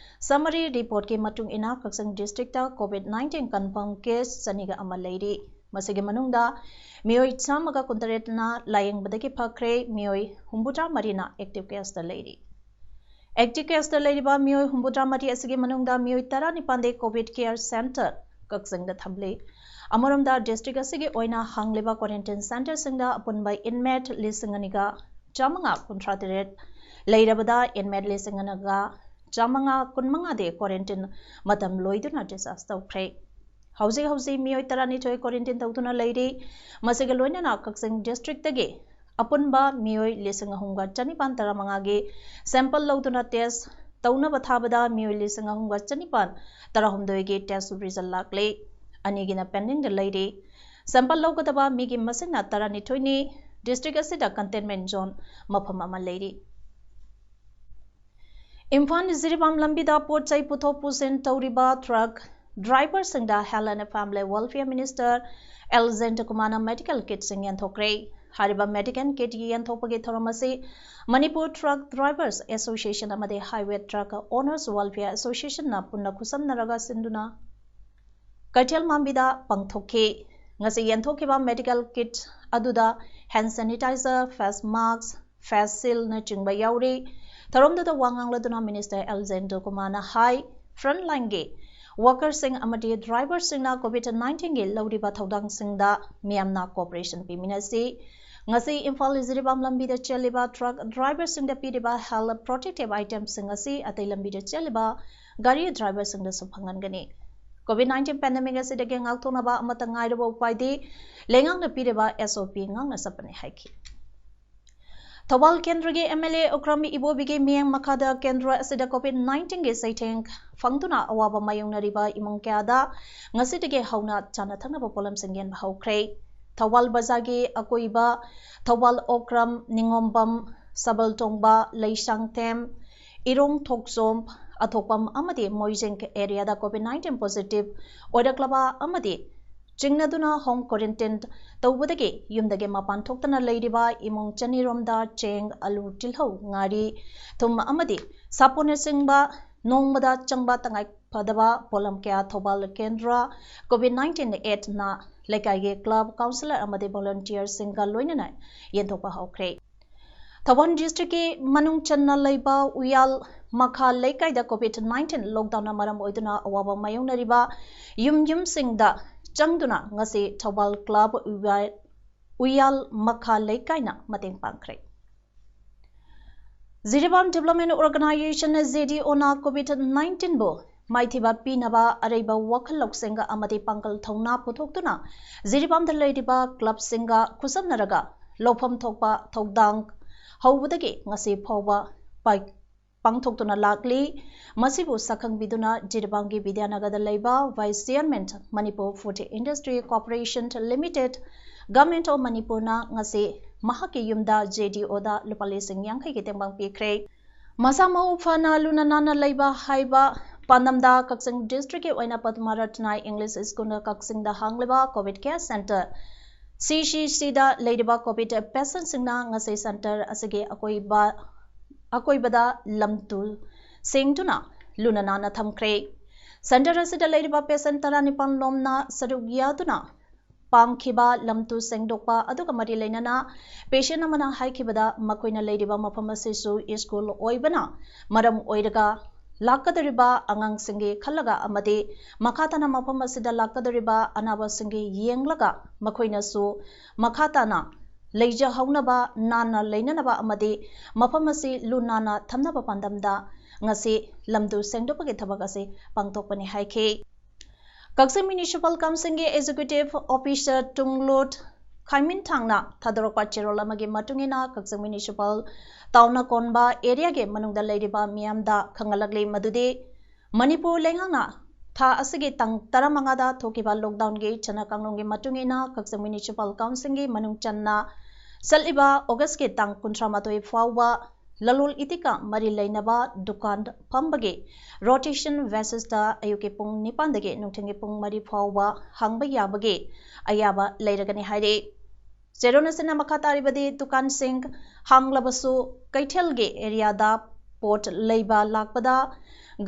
summary reportꯀꯤ ꯃꯇꯨꯡ ꯏꯟꯅ ꯀꯛꯆꯤꯡ districtꯇ COVID nineteen confirm case ꯆꯅꯤꯒ ꯑꯃ ꯂꯩꯔꯤ꯫ ꯃꯁꯤꯒꯤ ꯃꯅꯨꯡꯗ ꯃꯤꯑꯣꯏ ꯆꯥꯝꯃꯒ ꯀꯨꯟꯇꯔꯦꯠꯅ ꯂꯥꯌꯦꯡꯕꯗꯒꯤ ꯐꯈ꯭ꯔꯦ, ꯃꯤꯑꯣꯏ ꯍꯨꯝꯐꯨꯇꯔꯥ ꯃꯔꯤꯅ active caseꯇ ꯂꯩꯔꯤ꯫ Active caseꯇ ꯂꯩꯔꯤꯕ ꯃꯤꯑꯣꯏ ꯍꯨꯝꯐꯨꯇꯔꯥ ꯃꯔꯤ ꯑꯁꯤꯒꯤ ꯃꯅꯨꯡꯗ ꯃꯤꯑꯣꯏ ꯇꯔꯥꯅꯤꯄꯥꯟꯗꯤ COVID care center ꯀꯛꯆꯤꯡꯗ ꯊꯝꯂꯤ꯫ ꯑꯃꯔꯣꯝꯗ district ꯑꯁꯤꯒꯤ ꯑꯣꯏꯅ ꯍꯥꯡꯂꯤꯕ quarantine centreꯁꯤꯡꯗ ꯑꯄꯨꯟꯕ inmate ꯂꯤꯁꯤꯡ ꯑꯅꯤꯒ ꯆꯥꯝꯃꯉꯥ ꯀꯨꯟꯊ꯭ꯔꯥ ꯇꯔꯦꯠ ꯂꯩꯔꯕꯗ inmate ꯂꯤꯁꯤꯡ ꯑꯅꯤꯒ ꯆꯥꯝꯃꯉꯥ ꯀꯨꯟꯃꯉꯥꯗꯤ quarantine ꯃꯇꯝ ꯂꯣꯏꯗꯨꯅ discharge ꯇꯧꯈ꯭ꯔꯦ꯫ ꯍꯧꯖꯤꯛ ꯍꯧꯖꯤꯛ ꯃꯤꯑꯣꯏ ꯇꯔꯥꯅꯤꯊꯣꯏ quarantine ꯇꯧꯗꯨꯅ ꯂꯩꯔꯤ꯫ ꯃꯁꯤꯒ ꯂꯣꯏꯅꯅ ꯀꯛꯆꯤꯡ districtꯇꯒꯤ ꯑꯄꯨꯟꯕ ꯃꯤꯑꯣꯏ ꯂꯤꯁꯤꯡ ꯑꯍꯨꯝꯒ ꯆꯅꯤꯄꯥꯟ ꯇꯔꯥꯃꯉꯥꯒꯤ sample ꯂꯧꯗꯨꯅ test ꯇꯧꯅꯕ ꯊꯥꯕꯗ ꯃꯤꯑꯣꯏ ꯂꯤꯁꯤꯡ ꯑꯍꯨꯝꯒ ꯆꯅꯤꯄꯥꯟ ꯇꯔꯥꯍꯨꯝꯗꯣꯏꯒꯤ test result ꯂꯥꯛꯂꯦ꯫ ꯑꯅꯤꯒꯤꯅ pendingꯗ ꯂꯩꯔꯤ꯫ Sample ꯂꯧꯒꯗꯕ ꯃꯤꯒꯤ ꯃꯁꯤꯡꯅ ꯇꯔꯥꯅꯤꯊꯣꯏꯅꯤ꯫ District ꯑꯁꯤꯗ containment zone ꯃꯐꯝ ꯑꯃ ꯂꯩꯔꯤ꯫ ꯏꯝꯐꯥꯜ ꯖꯤꯔꯤꯕꯥꯝ ꯂꯝꯕꯤꯗ ꯄꯣꯠ ꯆꯩ ꯄꯨꯊꯣꯛ ꯄꯨꯁꯤꯟ ꯇꯧꯔꯤꯕ truck driverꯁꯤꯡꯗ Health and Family Welfare Minister L ꯖꯌꯟꯇꯀꯨꯃꯥꯔꯅ medical kitꯁꯤꯡ ꯌꯦꯟꯊꯣꯛꯈ꯭ꯔꯦ꯫ ꯍꯥꯏꯔꯤꯕ medical kit ꯌꯦꯟꯊꯣꯛꯄꯒꯤ ꯊꯧꯔꯝ ꯑꯁꯤ Manipur Truck Drivers Association ꯑꯃꯗꯤ Highway Truck Owners Welfare Association ꯅ ꯄꯨꯟꯅ ꯈꯨꯠꯁꯝꯅꯔꯒ ꯁꯤꯟꯗꯨꯅ ꯀꯩꯊꯦꯜ ꯃꯥꯟꯕꯤꯗ ꯄꯥꯡꯊꯣꯛꯈꯤ꯫ ꯉꯁꯤ ꯌꯦꯟꯊꯣꯛꯈꯤꯕ medical kit ꯑꯗꯨꯗ hand sanitizer, face mask, face shield ꯅꯆꯤꯡꯕ ꯌꯥꯎꯔꯤ꯫ ꯊꯧꯔꯝꯗꯨꯗ ꯋꯥ ꯉꯥꯡꯂꯗꯨꯅ Minister ꯑꯦꯜ ꯖꯌꯟꯇ ꯀꯨꯃꯥꯔꯅ ꯍꯥꯏ, frontline ꯒꯤ worker ꯁꯤꯡ ꯑꯃꯗꯤ driver ꯁꯤꯡꯅ COVID nineteen ꯒꯤ ꯂꯧꯔꯤꯕ ꯊꯧꯗꯥꯡꯁꯤꯡꯗ ꯃꯤꯌꯥꯝꯅ cooperation ꯄꯤꯃꯤꯟꯅꯁꯤ꯫ ꯉꯁꯤ ꯏꯝꯐꯥꯜ ꯖꯤꯔꯤꯕꯥꯝ ꯂꯝꯕꯤꯗ ꯆꯦꯜꯂꯤꯕ truck driver ꯁꯤꯡꯗ ꯄꯤꯔꯤꯕ health protective item ꯁꯤꯡ ꯑꯁꯤ ꯑꯇꯩ ꯂꯝꯕꯤꯗ ꯆꯦꯜꯂꯤꯕ ꯒꯥꯔꯤ driver ꯁꯤꯡꯗꯁꯨ ꯐꯪꯍꯟꯒꯅꯤ꯫ COVID nineteen pandemic ꯑꯁꯤꯗꯒꯤ ꯉꯥꯛꯊꯣꯛꯅꯕ ꯑꯃꯠꯇ ꯉꯥꯏꯔꯕ ꯎꯄꯥꯏꯗꯤ ꯂꯩꯉꯥꯛꯅ ꯄꯤꯔꯤꯕ S O P ꯉꯥꯛꯅ ꯆꯠꯄꯅꯤ ꯍꯥꯏꯈꯤ꯫ ꯊꯧꯕꯥꯜ ꯀꯦꯟꯗ꯭ꯔꯒꯤ M L A ꯑꯣꯀ꯭ꯔꯝ ꯏꯕꯣꯕꯤꯒꯤ ꯃꯤꯠꯌꯦꯡ ꯃꯈꯥꯗ ꯀꯦꯟꯗ꯭ꯔ ꯑꯁꯤꯗ COVID nineteen ꯒꯤ ꯆꯩꯊꯦꯡ ꯐꯪꯗꯨꯅ ꯑꯋꯥꯕ ꯃꯥꯌꯣꯛꯅꯔꯤꯕ ꯏꯃꯨꯡ ꯀꯌꯥꯗ ꯉꯁꯤꯗꯒꯤ ꯍꯧꯅ ꯆꯥꯅ ꯊꯛꯅꯕ ꯄꯣꯠꯂꯝꯁꯤꯡ ꯌꯦꯟꯕ ꯍꯧꯈ꯭ꯔꯦ꯫ ꯊꯧꯕꯥꯜ ꯕꯖꯥꯔꯒꯤ ꯑꯀꯣꯏꯕ, ꯊꯧꯕꯥꯜ ꯑꯣꯀ꯭ꯔꯝ, ꯅꯤꯉꯣꯝꯕꯝ, ꯁꯕꯜꯇꯣꯡꯕ, ꯂꯩꯁꯥꯡꯊꯦꯝ, ꯏꯔꯣꯡ ꯊꯣꯛꯆꯣꯝ, ꯑꯊꯣꯛꯄꯝ ꯑꯃꯗꯤ ꯃꯣꯏꯖꯤꯡ area ꯗ COVID nineteen positive ꯑꯣꯏꯔꯛꯂꯕ ꯑꯃꯗꯤ ꯆꯤꯡꯅꯗꯨꯅ home quarantine ꯇꯧꯕꯗꯒꯤ ꯌꯨꯝꯗꯒꯤ ꯃꯄꯥꯟ ꯊꯣꯛꯇꯅ ꯂꯩꯔꯤꯕ ꯏꯃꯨꯡ ꯆꯅꯤꯔꯣꯝꯗ ꯆꯦꯡ, ꯑꯂꯨ, ꯇꯤꯜꯍꯧ, ꯉꯥꯔꯤ, ꯊꯨꯝ ꯑꯃꯗꯤ ꯁꯥꯄꯣꯟꯅꯆꯤꯡꯕ ꯅꯣꯡꯃꯗ ꯆꯪꯕ ꯇꯉꯥꯏ ꯐꯗꯕ ꯄꯣꯠꯂꯝ ꯀꯌꯥ ꯊꯧꯕꯥꯜ ꯀꯦꯟꯗ꯭ꯔ COVID nineteen aid ꯅ ꯂꯩꯀꯥꯏꯒꯤ club, councillor ꯑꯃꯗꯤ volunteer ꯁꯤꯡꯒ ꯂꯣꯏꯅꯅ ꯌꯦꯟꯊꯣꯛꯄ ꯍꯧꯈ꯭ꯔꯦ꯫ ꯊꯧꯕꯥꯜ district ꯀꯤ ꯃꯅꯨꯡ ꯆꯟꯅ ꯂꯩꯕ ꯎꯌꯥꯜ ꯃꯈꯥ ꯂꯩꯀꯥꯏꯗ COVID nineteen lockdown ꯅ ꯃꯔꯝ ꯑꯣꯏꯗꯨꯅ ꯑꯋꯥꯕ ꯃꯥꯌꯣꯛꯅꯔꯤꯕ ꯌꯨꯝ ꯌꯨꯝꯁꯤꯡꯗ ꯆꯪꯗꯨꯅ ꯉꯁꯤ ꯊꯧꯕꯥꯜ club ꯎꯌꯥꯜ, ꯎꯌꯥꯜ ꯃꯈꯥ ꯂꯩꯀꯥꯏꯅ ꯃꯇꯦꯡ ꯄꯥꯡꯈ꯭ꯔꯦ꯫ Jiribam Development Organisation, J D O ꯅ COVID nineteen ꯕꯨ ꯃꯥꯏꯊꯤꯕ ꯄꯤꯅꯕ ꯑꯔꯩꯕ ꯋꯥꯈꯜ ꯂꯧꯁꯤꯡ ꯑꯃꯗꯤ ꯄꯥꯡꯒꯜ ꯊꯧꯅꯥ ꯄꯨꯊꯣꯛꯇꯨꯅ ꯖꯤꯔꯤꯕꯥꯝꯗ ꯂꯩꯔꯤꯕ club ꯁꯤꯡꯒ ꯈꯨꯠꯁꯝꯅꯔꯒ ꯂꯧꯐꯝ ꯊꯣꯛꯄ ꯊꯧꯗꯥꯡ ꯍꯧꯕꯗꯒꯤ ꯉꯁꯤ ꯐꯥꯎꯕ ꯄꯥꯏ-, ꯄꯥꯡꯊꯣꯛꯇꯨꯅ ꯂꯥꯛꯂꯤ꯫ ꯃꯁꯤꯕꯨ ꯁꯛꯈꯪꯕꯤꯗꯨꯅ ꯖꯤꯔꯤꯕꯥꯝꯒꯤ ꯕꯤꯗ꯭ꯌꯥꯅꯒꯔꯗ ꯂꯩꯕ Vice Chairman, Manipur Food Industry Corporation Limited, Government of Manipur ꯅ ꯉꯁꯤ ꯃꯍꯥꯛꯀꯤ ꯌꯨꯝꯗ J D O ꯗ ꯂꯨꯄꯥ ꯂꯤꯁꯤꯡ ꯌꯥꯡꯈꯩꯒꯤ ꯇꯦꯡꯕꯥꯡ ꯄꯤꯈ꯭ꯔꯦ꯫ ꯃꯁꯥ ꯃꯎ ꯐꯅ ꯂꯨꯅ ꯅꯥꯟꯅ ꯂꯩꯕ ꯍꯥꯏꯕ ꯄꯥꯟꯗꯝꯗ ꯀꯛꯆꯤꯡ district ꯀꯤ ꯑꯣꯏꯅ ꯄꯗꯃꯥ ꯔꯠꯅꯥ English School ꯅ ꯀꯛꯆꯤꯡꯗ ꯍꯥꯡꯂꯤꯕ COVID care centre CCCꯗ ꯂꯩꯔꯤꯕ COVID patientꯁꯤꯡꯅ ꯉꯁꯤ centre ꯑꯁꯤꯒꯤ ꯑꯀꯣꯏꯕ ꯑꯀꯣꯏꯕꯗ ꯂꯝ ꯇꯨ ꯁꯦꯡꯗꯨꯅ ꯂꯨꯅ ꯅꯥꯟꯅ ꯊꯝꯈ꯭ꯔꯦ꯫ Centre ꯑꯁꯤꯗ ꯂꯩꯔꯤꯕ patient ꯇꯔꯥꯅꯤꯄꯥꯟ ꯂꯣꯝꯅ ꯁꯔꯨꯛ ꯌꯥꯗꯨꯅ ꯄꯥꯡꯈꯤꯕ ꯂꯝ ꯇꯨ ꯁꯦꯡꯗꯣꯛꯄ ꯑꯗꯨꯒ ꯃꯔꯤ ꯂꯩꯅꯅ patient ꯑꯃꯅ ꯍꯥꯏꯈꯤꯕꯗ, ꯃꯈꯣꯏꯅ ꯂꯩꯔꯤꯕ ꯃꯐꯝ ꯑꯁꯤꯁꯨ ꯁ꯭ꯀꯨꯜ ꯑꯣꯏꯕꯅ ꯃꯔꯝ ꯑꯣꯏꯔꯒ ꯂꯥꯛꯀꯗꯧꯔꯤꯕ ꯑꯉꯥꯡꯁꯤꯡꯒꯤ ꯈꯜꯂꯒ ꯑꯃꯗꯤ ꯃꯈꯥ ꯇꯥꯅ ꯃꯐꯝ ꯑꯁꯤꯗ ꯂꯥꯛꯀꯗꯧꯔꯤꯕ ꯑꯅꯥꯕꯁꯤꯡꯒꯤ ꯌꯦꯡꯂꯒ ꯃꯈꯣꯏꯅꯁꯨ ꯃꯈꯥ ꯇꯥꯅ ꯂꯩꯖꯍꯧꯅꯕ, ꯅꯥꯟꯅ ꯂꯩꯅꯅꯕ ꯑꯃꯗꯤ ꯃꯐꯝ ꯑꯁꯤ ꯂꯨ ꯅꯥꯟꯅ ꯊꯝꯅꯕ ꯄꯥꯟꯗꯝꯗ ꯉꯁꯤ ꯂꯝꯗꯨ ꯁꯦꯡꯗꯣꯛꯄꯒꯤ ꯊꯕꯛ ꯑꯁꯤ ꯄꯥꯡꯊꯣꯛꯄꯅꯤ ꯍꯥꯏꯈꯤ꯫ ꯀꯛꯆꯤꯡ Municipal Councilꯒꯤ Executive Officer ꯇꯨꯡꯂꯨꯠ ꯈꯥꯏꯃꯤꯟꯊꯥꯡꯅ ꯊꯥꯗꯣꯔꯛꯄ ꯆꯦꯔꯣꯜ ꯑꯃꯒꯤ ꯃꯇꯨꯡ ꯏꯟꯅ, ꯀꯛꯆꯤꯡ Municipal Townꯅ ꯀꯣꯟꯕ areaꯒꯤ ꯃꯅꯨꯡꯗ ꯂꯩꯔꯤꯕ ꯃꯤꯌꯥꯝꯗ ꯈꯪꯍꯜꯂꯛꯂꯤ ꯃꯗꯨꯗꯤ ꯃꯅꯤꯄꯨꯔ ꯂꯩꯉꯥꯛꯅ ꯊꯥ ꯑꯁꯤꯒꯤ ꯇꯥꯡ ꯇꯔꯥꯃꯉꯥꯗ ꯊꯣꯛꯈꯤꯕ lockdownꯒꯤ ꯆꯠꯅ ꯀꯥꯡꯂꯣꯟꯒꯤ ꯃꯇꯨꯡ ꯏꯟꯅ, ꯀꯛꯆꯤꯡ Municipal Councilꯒꯤ ꯃꯅꯨꯡ ꯆꯟꯅ ꯆꯠꯂꯤꯕ Augustꯀꯤ ꯇꯥꯡ ꯀꯨꯟꯊ꯭ꯔꯥ ꯃꯥꯊꯣꯏ ꯐꯥꯎꯕ ꯂꯂꯣꯜ ꯏꯇꯤꯛꯀ ꯃꯔꯤ ꯂꯩꯅꯕ ꯗꯨꯀꯥꯟ ꯐꯝꯕꯒꯤ rotation basisꯇ ꯑꯌꯨꯛꯀꯤ ꯄꯨꯡ ꯅꯤꯄꯥꯟꯗꯒꯤ ꯅꯨꯡꯊꯤꯜꯒꯤ ꯄꯨꯡ ꯃꯔꯤ ꯐꯥꯎꯕ ꯍꯥꯡꯕ ꯌꯥꯕꯒꯤ ꯑꯌꯥꯕ ꯂꯩꯔꯒꯅꯤ ꯍꯥꯏꯔꯤ꯫ ꯆꯦꯔꯣꯜ ꯑꯁꯤꯅ ꯃꯈꯥ ꯇꯥꯔꯤꯕꯗꯤ, ꯗꯨꯀꯥꯟꯁꯤꯡ ꯍꯥꯡꯂꯕꯁꯨ ꯀꯩꯊꯦꯜꯒꯤ areaꯗ ꯄꯣꯠ ꯂꯩꯕ ꯂꯥꯛꯄꯗ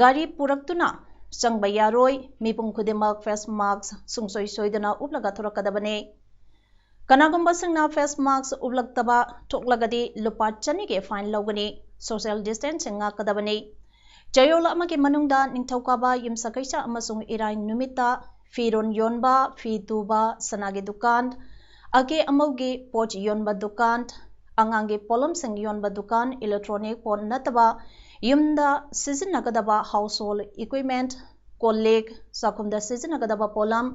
ꯒꯥꯔꯤ ꯄꯨꯔꯛꯇꯨꯅ ꯆꯪꯕ ꯌꯥꯔꯣꯏ꯫ ꯃꯤꯄꯨꯝ ꯈꯨꯗꯤꯡꯃꯛ face mask ꯁꯨꯡꯁꯣꯏ ꯁꯣꯏꯗꯅ ꯎꯞꯂꯒ ꯊꯣꯔꯛꯀꯗꯕꯅꯤ꯫ ꯀꯅꯥꯒꯨꯝꯕꯁꯤꯡꯅ face mask ꯎꯞꯂꯛꯇꯕ ꯊꯣꯛꯂꯒꯗꯤ ꯂꯨꯄꯥ ꯆꯅꯤꯒꯤ fine ꯂꯧꯒꯅꯤ꯫ Social distancing ꯉꯥꯛꯀꯗꯕꯅꯤ꯫ ꯆꯌꯣꯜ ꯑꯃꯒꯤ ꯃꯅꯨꯡꯗ ꯅꯤꯡꯊꯧꯀꯥꯕ ꯌꯨꯝꯁꯀꯩꯁ ꯑꯃꯁꯨꯡ ꯏꯔꯥꯏ ꯅꯨꯃꯤꯠꯇ ꯐꯤꯔꯣꯟ ꯌꯣꯟꯕ, ꯐꯤ ꯇꯨꯕ, ꯁꯅꯥꯒꯤ ꯗꯨꯀꯥꯟ, ꯑꯀꯦ ꯑꯃꯧꯒꯤ ꯄꯣꯠ ꯌꯣꯟꯕ ꯗꯨꯀꯥꯟ, ꯑꯉꯥꯡꯒꯤ ꯄꯣꯠꯂꯝꯁꯤꯡ ꯌꯣꯟꯕ ꯗꯨꯀꯥꯟ, electronic ꯄꯣꯠ ꯅꯠꯇꯕ ꯌꯨꯝꯗ ꯁꯤꯖꯤꯟꯅꯒꯗꯕ household equipment, ꯀꯣꯜ ꯂꯤꯛ, ꯆꯥꯛꯈꯨꯝꯗ ꯁꯤꯖꯤꯟꯅꯒꯗꯕ ꯄꯣꯠꯂꯝ,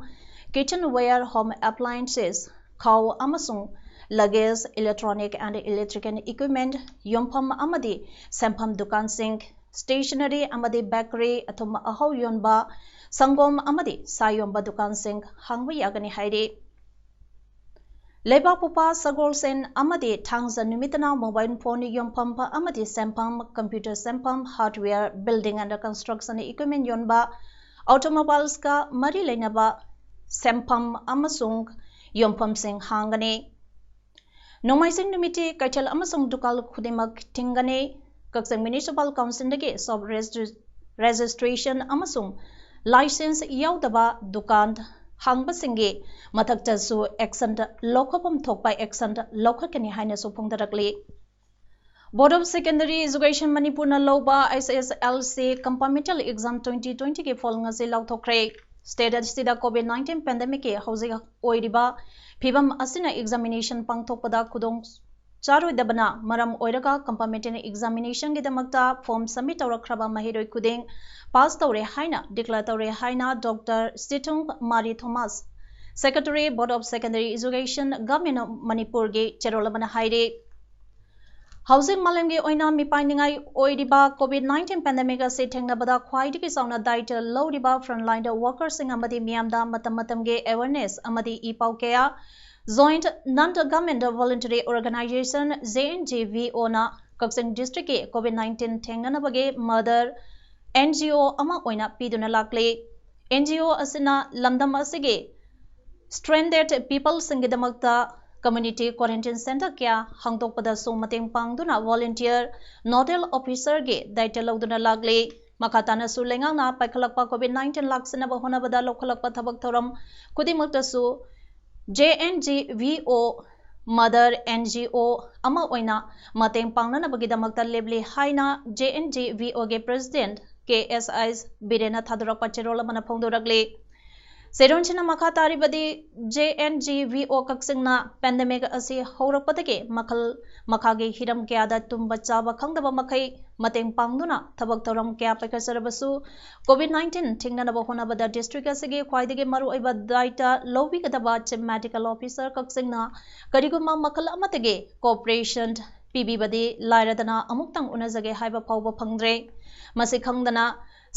kitchenware, home appliances, ꯈꯥꯎ ꯑꯃꯁꯨꯡ luggage, electronic and electrical equipment ꯌꯣꯟꯐꯝ ꯑꯃꯗꯤ ꯁꯦꯝꯐꯝ ꯗꯨꯀꯥꯟꯁꯤꯡ, stationery ꯑꯃꯗꯤ bakery, ꯑꯊꯨꯝ ꯑꯍꯥꯎ ꯌꯣꯟꯕ, ꯁꯪꯒꯣꯝ ꯑꯃꯗꯤ ꯁꯥ ꯌꯣꯟꯕ ꯗꯨꯀꯥꯟꯁꯤꯡ ꯍꯥꯡꯕ ꯌꯥꯒꯅꯤ ꯍꯥꯏꯔꯤ꯫ ꯂꯩꯕꯥꯛꯄꯣꯛꯄ ꯁꯒꯣꯜꯁꯦꯟ ꯑꯃꯗꯤ ꯊꯥꯡꯖ ꯅꯨꯃꯤꯠꯇꯅ mobile phone ꯌꯣꯟꯐꯝ ꯑꯃꯗꯤ ꯁꯦꯝꯐꯝ, computer ꯁꯦꯝꯐꯝ, hardware, building and construction equipment ꯌꯣꯟꯕ, automobilesꯀ ꯃꯔꯤ ꯂꯩꯅꯕ ꯁꯦꯝꯐꯝ ꯑꯃꯁꯨꯡ ꯌꯣꯟꯐꯝꯁꯤꯡ ꯍꯥꯡꯒꯅꯤ꯫ ꯅꯣꯡꯃꯥꯏꯖꯤꯡ ꯅꯨꯃꯤꯠꯇꯤ ꯀꯩꯊꯦꯜ ꯑꯃꯁꯨꯡ ꯗꯨꯀꯥꯟ ꯈꯨꯗꯤꯡꯃꯛ ꯊꯤꯡꯒꯅꯤ꯫ ꯀꯛꯆꯤꯡ Municipal Council ꯗꯒꯤ shop registry-, registration ꯑꯃꯁꯨꯡ license ꯌꯥꯎꯗꯕ ꯗꯨꯀꯥꯟ ꯍꯥꯡꯕꯁꯤꯡꯒꯤ ꯃꯊꯛꯇꯁꯨ action ꯂꯧꯈꯠꯐꯝ ꯊꯣꯛꯄ action ꯂꯧꯈꯠꯀꯅꯤ ꯍꯥꯏꯅꯁꯨ ꯐꯣꯡꯗꯔꯛꯂꯤ꯫ Board of Secondary Education ꯃꯅꯤꯄꯨꯔꯅ ꯂꯧꯕ S S L C Compartmental Exam twenty twenty ꯒꯤ ꯐꯣꯜ ꯉꯁꯤ ꯂꯥꯎꯊꯣꯛꯈ꯭ꯔꯦ꯫ State ꯑꯁꯤꯗ COVID nineteen pandemic ꯀꯤ ꯍꯧꯖꯤꯛ ꯑꯣꯏꯔꯤꯕ ꯐꯤꯕꯝ ꯑꯁꯤꯅ examination ꯄꯥꯡꯊꯣꯛꯄꯗ ꯈꯨꯗꯣꯡ ꯆꯥꯔꯣꯏꯗꯕꯅ ꯃꯔꯝ ꯑꯣꯏꯔꯒ compartmental examination ꯒꯤꯗꯃꯛꯇ form submit ꯇꯧꯔꯛꯈ꯭ꯔꯕ ꯃꯍꯩꯔꯣꯏ ꯈꯨꯗꯤꯡ pass ꯇꯧꯔꯦ ꯍꯥꯏꯅ declare ꯇꯧꯔꯦ ꯍꯥꯏꯅ Doctor ꯁꯤꯊꯨꯡ Mary Thomas, Secretary, Board of Secondary Education, Government of ꯃꯅꯤꯄꯨꯔꯒꯤ ꯆꯦꯔꯣꯜ ꯑꯃꯅ ꯍꯥꯏꯔꯤ꯫ ꯍꯧꯖꯤꯛ ꯃꯥꯂꯦꯝꯒꯤ ꯑꯣꯏꯅ ꯃꯤꯄꯥꯏꯅꯤꯡꯉꯥꯏ ꯑꯣꯏꯔꯤꯕ COVID nineteen pandemic ꯑꯁꯤ ꯊꯦꯡꯅꯕꯗ ꯈ꯭ꯋꯥꯏꯗꯒꯤ ꯆꯥꯎꯅ ꯗꯥꯏꯇ ꯂꯧꯔꯤꯕ frontline worker ꯁꯤꯡ ꯑꯃꯗꯤ ꯃꯤꯌꯥꯝꯗ ꯃꯇꯝ ꯃꯇꯝꯒꯤ awareness ꯑꯃꯗꯤ ꯏ ꯄꯥꯎ ꯀꯌꯥ Joint Non Government Voluntary Organization, J N G V O ꯅ ꯀꯛꯆꯤꯡ district ꯀꯤ COVID nineteen ꯊꯦꯡꯅꯅꯕꯒꯤ mother N G O ꯑꯃ ꯑꯣꯏꯅ ꯄꯤꯗꯨꯅ ꯂꯥꯛꯂꯤ꯫ N G O ꯑꯁꯤꯅ ꯂꯝꯗꯝ ꯑꯁꯤꯒꯤ stranded people ꯁꯤꯡꯒꯤꯗꯃꯛꯇ community quarantine center ꯀꯌꯥ ꯍꯥꯡꯗꯣꯛꯄꯗꯁꯨ ꯃꯇꯦꯡ ꯄꯥꯡꯗꯨꯅ volunteer nodal officer ꯒꯤ ꯗꯥꯏꯇ ꯂꯧꯗꯨꯅ ꯂꯥꯛꯂꯤ꯫ ꯃꯈꯥ ꯇꯥꯅꯁꯨ ꯂꯩꯉꯥꯛꯅ ꯄꯥꯏꯈꯠꯂꯛꯄ COVID nineteen ꯂꯥꯛꯁꯤꯟꯅꯕ ꯍꯣꯠꯅꯕꯗ ꯂꯧꯈꯠꯂꯛꯄ ꯊꯕꯛ ꯊꯧꯔꯝ ꯈꯨꯗꯤꯡꯃꯛꯇꯁꯨ J N G V O mother N G O ꯑꯃ ꯑꯣꯏꯅ ꯃꯇꯦꯡ ꯄꯥꯡꯅꯅꯕꯒꯤꯗꯃꯛꯇ ꯂꯦꯞꯂꯤ ꯍꯥꯏꯅ J N G V O ꯒꯤ President K S I ꯕꯤꯔꯦꯟꯅ ꯊꯥꯗꯣꯔꯛꯄ ꯆꯦꯔꯣꯜ ꯑꯃꯅ ꯐꯣꯡꯗꯣꯔꯛꯂꯤ꯫ ꯆꯦꯔꯣꯜꯁꯤꯅ ꯃꯈꯥ ꯇꯥꯔꯤꯕꯗꯤ, J N G V O ꯀꯛꯆꯤꯡꯅ pandemic ꯑꯁꯤ ꯍꯧꯔꯛꯄꯗꯒꯤ ꯃꯈꯜ ꯃꯈꯥꯒꯤ ꯍꯤꯔꯝ ꯀꯌꯥꯗ ꯇꯨꯝꯕ ꯆꯥꯕ ꯈꯪꯗꯕ ꯃꯈꯩ ꯃꯇꯦꯡ ꯄꯥꯡꯗꯨꯅ ꯊꯕꯛ ꯊꯧꯔꯝ ꯀꯌꯥ ꯄꯥꯏꯈꯠꯆꯔꯕꯁꯨ, COVID nineteen ꯊꯤꯡꯅꯅꯕ ꯍꯣꯠꯅꯕꯗ district ꯑꯁꯤꯒꯤ ꯈ꯭ꯋꯥꯏꯗꯒꯤ ꯃꯔꯨꯑꯣꯏꯕ ꯗꯥꯏꯇ ꯂꯧꯕꯤꯒꯗꯕ Chief Medical Officer ꯀꯛꯆꯤꯡꯅ ꯀꯔꯤꯒꯨꯝꯕ ꯃꯈꯜ ꯑꯃꯠꯇꯒꯤ cooperation ꯄꯤꯕꯤꯕꯗꯤ ꯂꯥꯏꯔꯗꯅ ꯑꯃꯨꯛꯇꯪ ꯎꯅꯖꯒꯦ ꯍꯥꯏꯕ ꯐꯥꯎꯕ ꯐꯪꯗ꯭ꯔꯦ꯫ ꯃꯁꯤ ꯈꯪꯗꯅ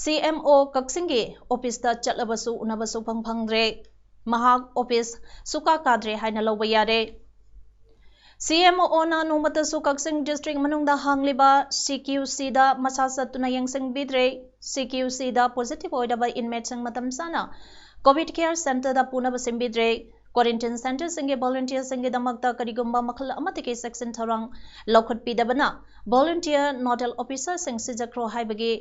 C M O ꯀꯛꯆꯤꯡꯒꯤ office ꯇ ꯆꯠꯂꯕꯁꯨ ꯎꯅꯕ ꯁꯨꯐꯪ ꯐꯪꯗ꯭ꯔꯦ꯫ ꯃꯍꯥꯛ office ꯁꯨꯀꯥ ꯀꯥꯗ꯭ꯔꯦ ꯍꯥꯏꯅ ꯂꯧꯕ ꯌꯥꯔꯦ꯫ C M O ꯅ ꯅꯣꯡꯃꯇꯁꯨ ꯀꯛꯆꯤꯡ district ꯃꯅꯨꯡꯗ ꯍꯥꯡꯂꯤꯕ C Q C ꯗ ꯃꯁꯥ ꯆꯠꯇꯨꯅ ꯌꯦꯡꯁꯤꯟꯕꯤꯗ꯭ꯔꯦ꯫ C Q C ꯗ positive ꯑꯣꯏꯔꯕ inmate ꯁꯤꯡ ꯃꯇꯝ ꯆꯥꯅ COVID care center ꯗ ꯄꯨꯅꯕ ꯁꯤꯟꯕꯤꯗ꯭ꯔꯦ꯫ Quarantine centreꯁꯤꯡꯒꯤ volunteerꯁꯤꯡꯒꯤꯗꯃꯛꯇ ꯀꯔꯤꯒꯨꯝꯕ ꯃꯈꯜ ꯑꯃꯠꯇꯒꯤ ꯆꯦꯛꯁꯤꯟ ꯊꯧꯔꯥꯡ ꯂꯧꯈꯠꯄꯤꯗꯕꯅ volunteer nodal officerꯁꯤꯡ ꯁꯤꯖꯈ꯭ꯔꯣ ꯍꯥꯏꯕꯒꯤ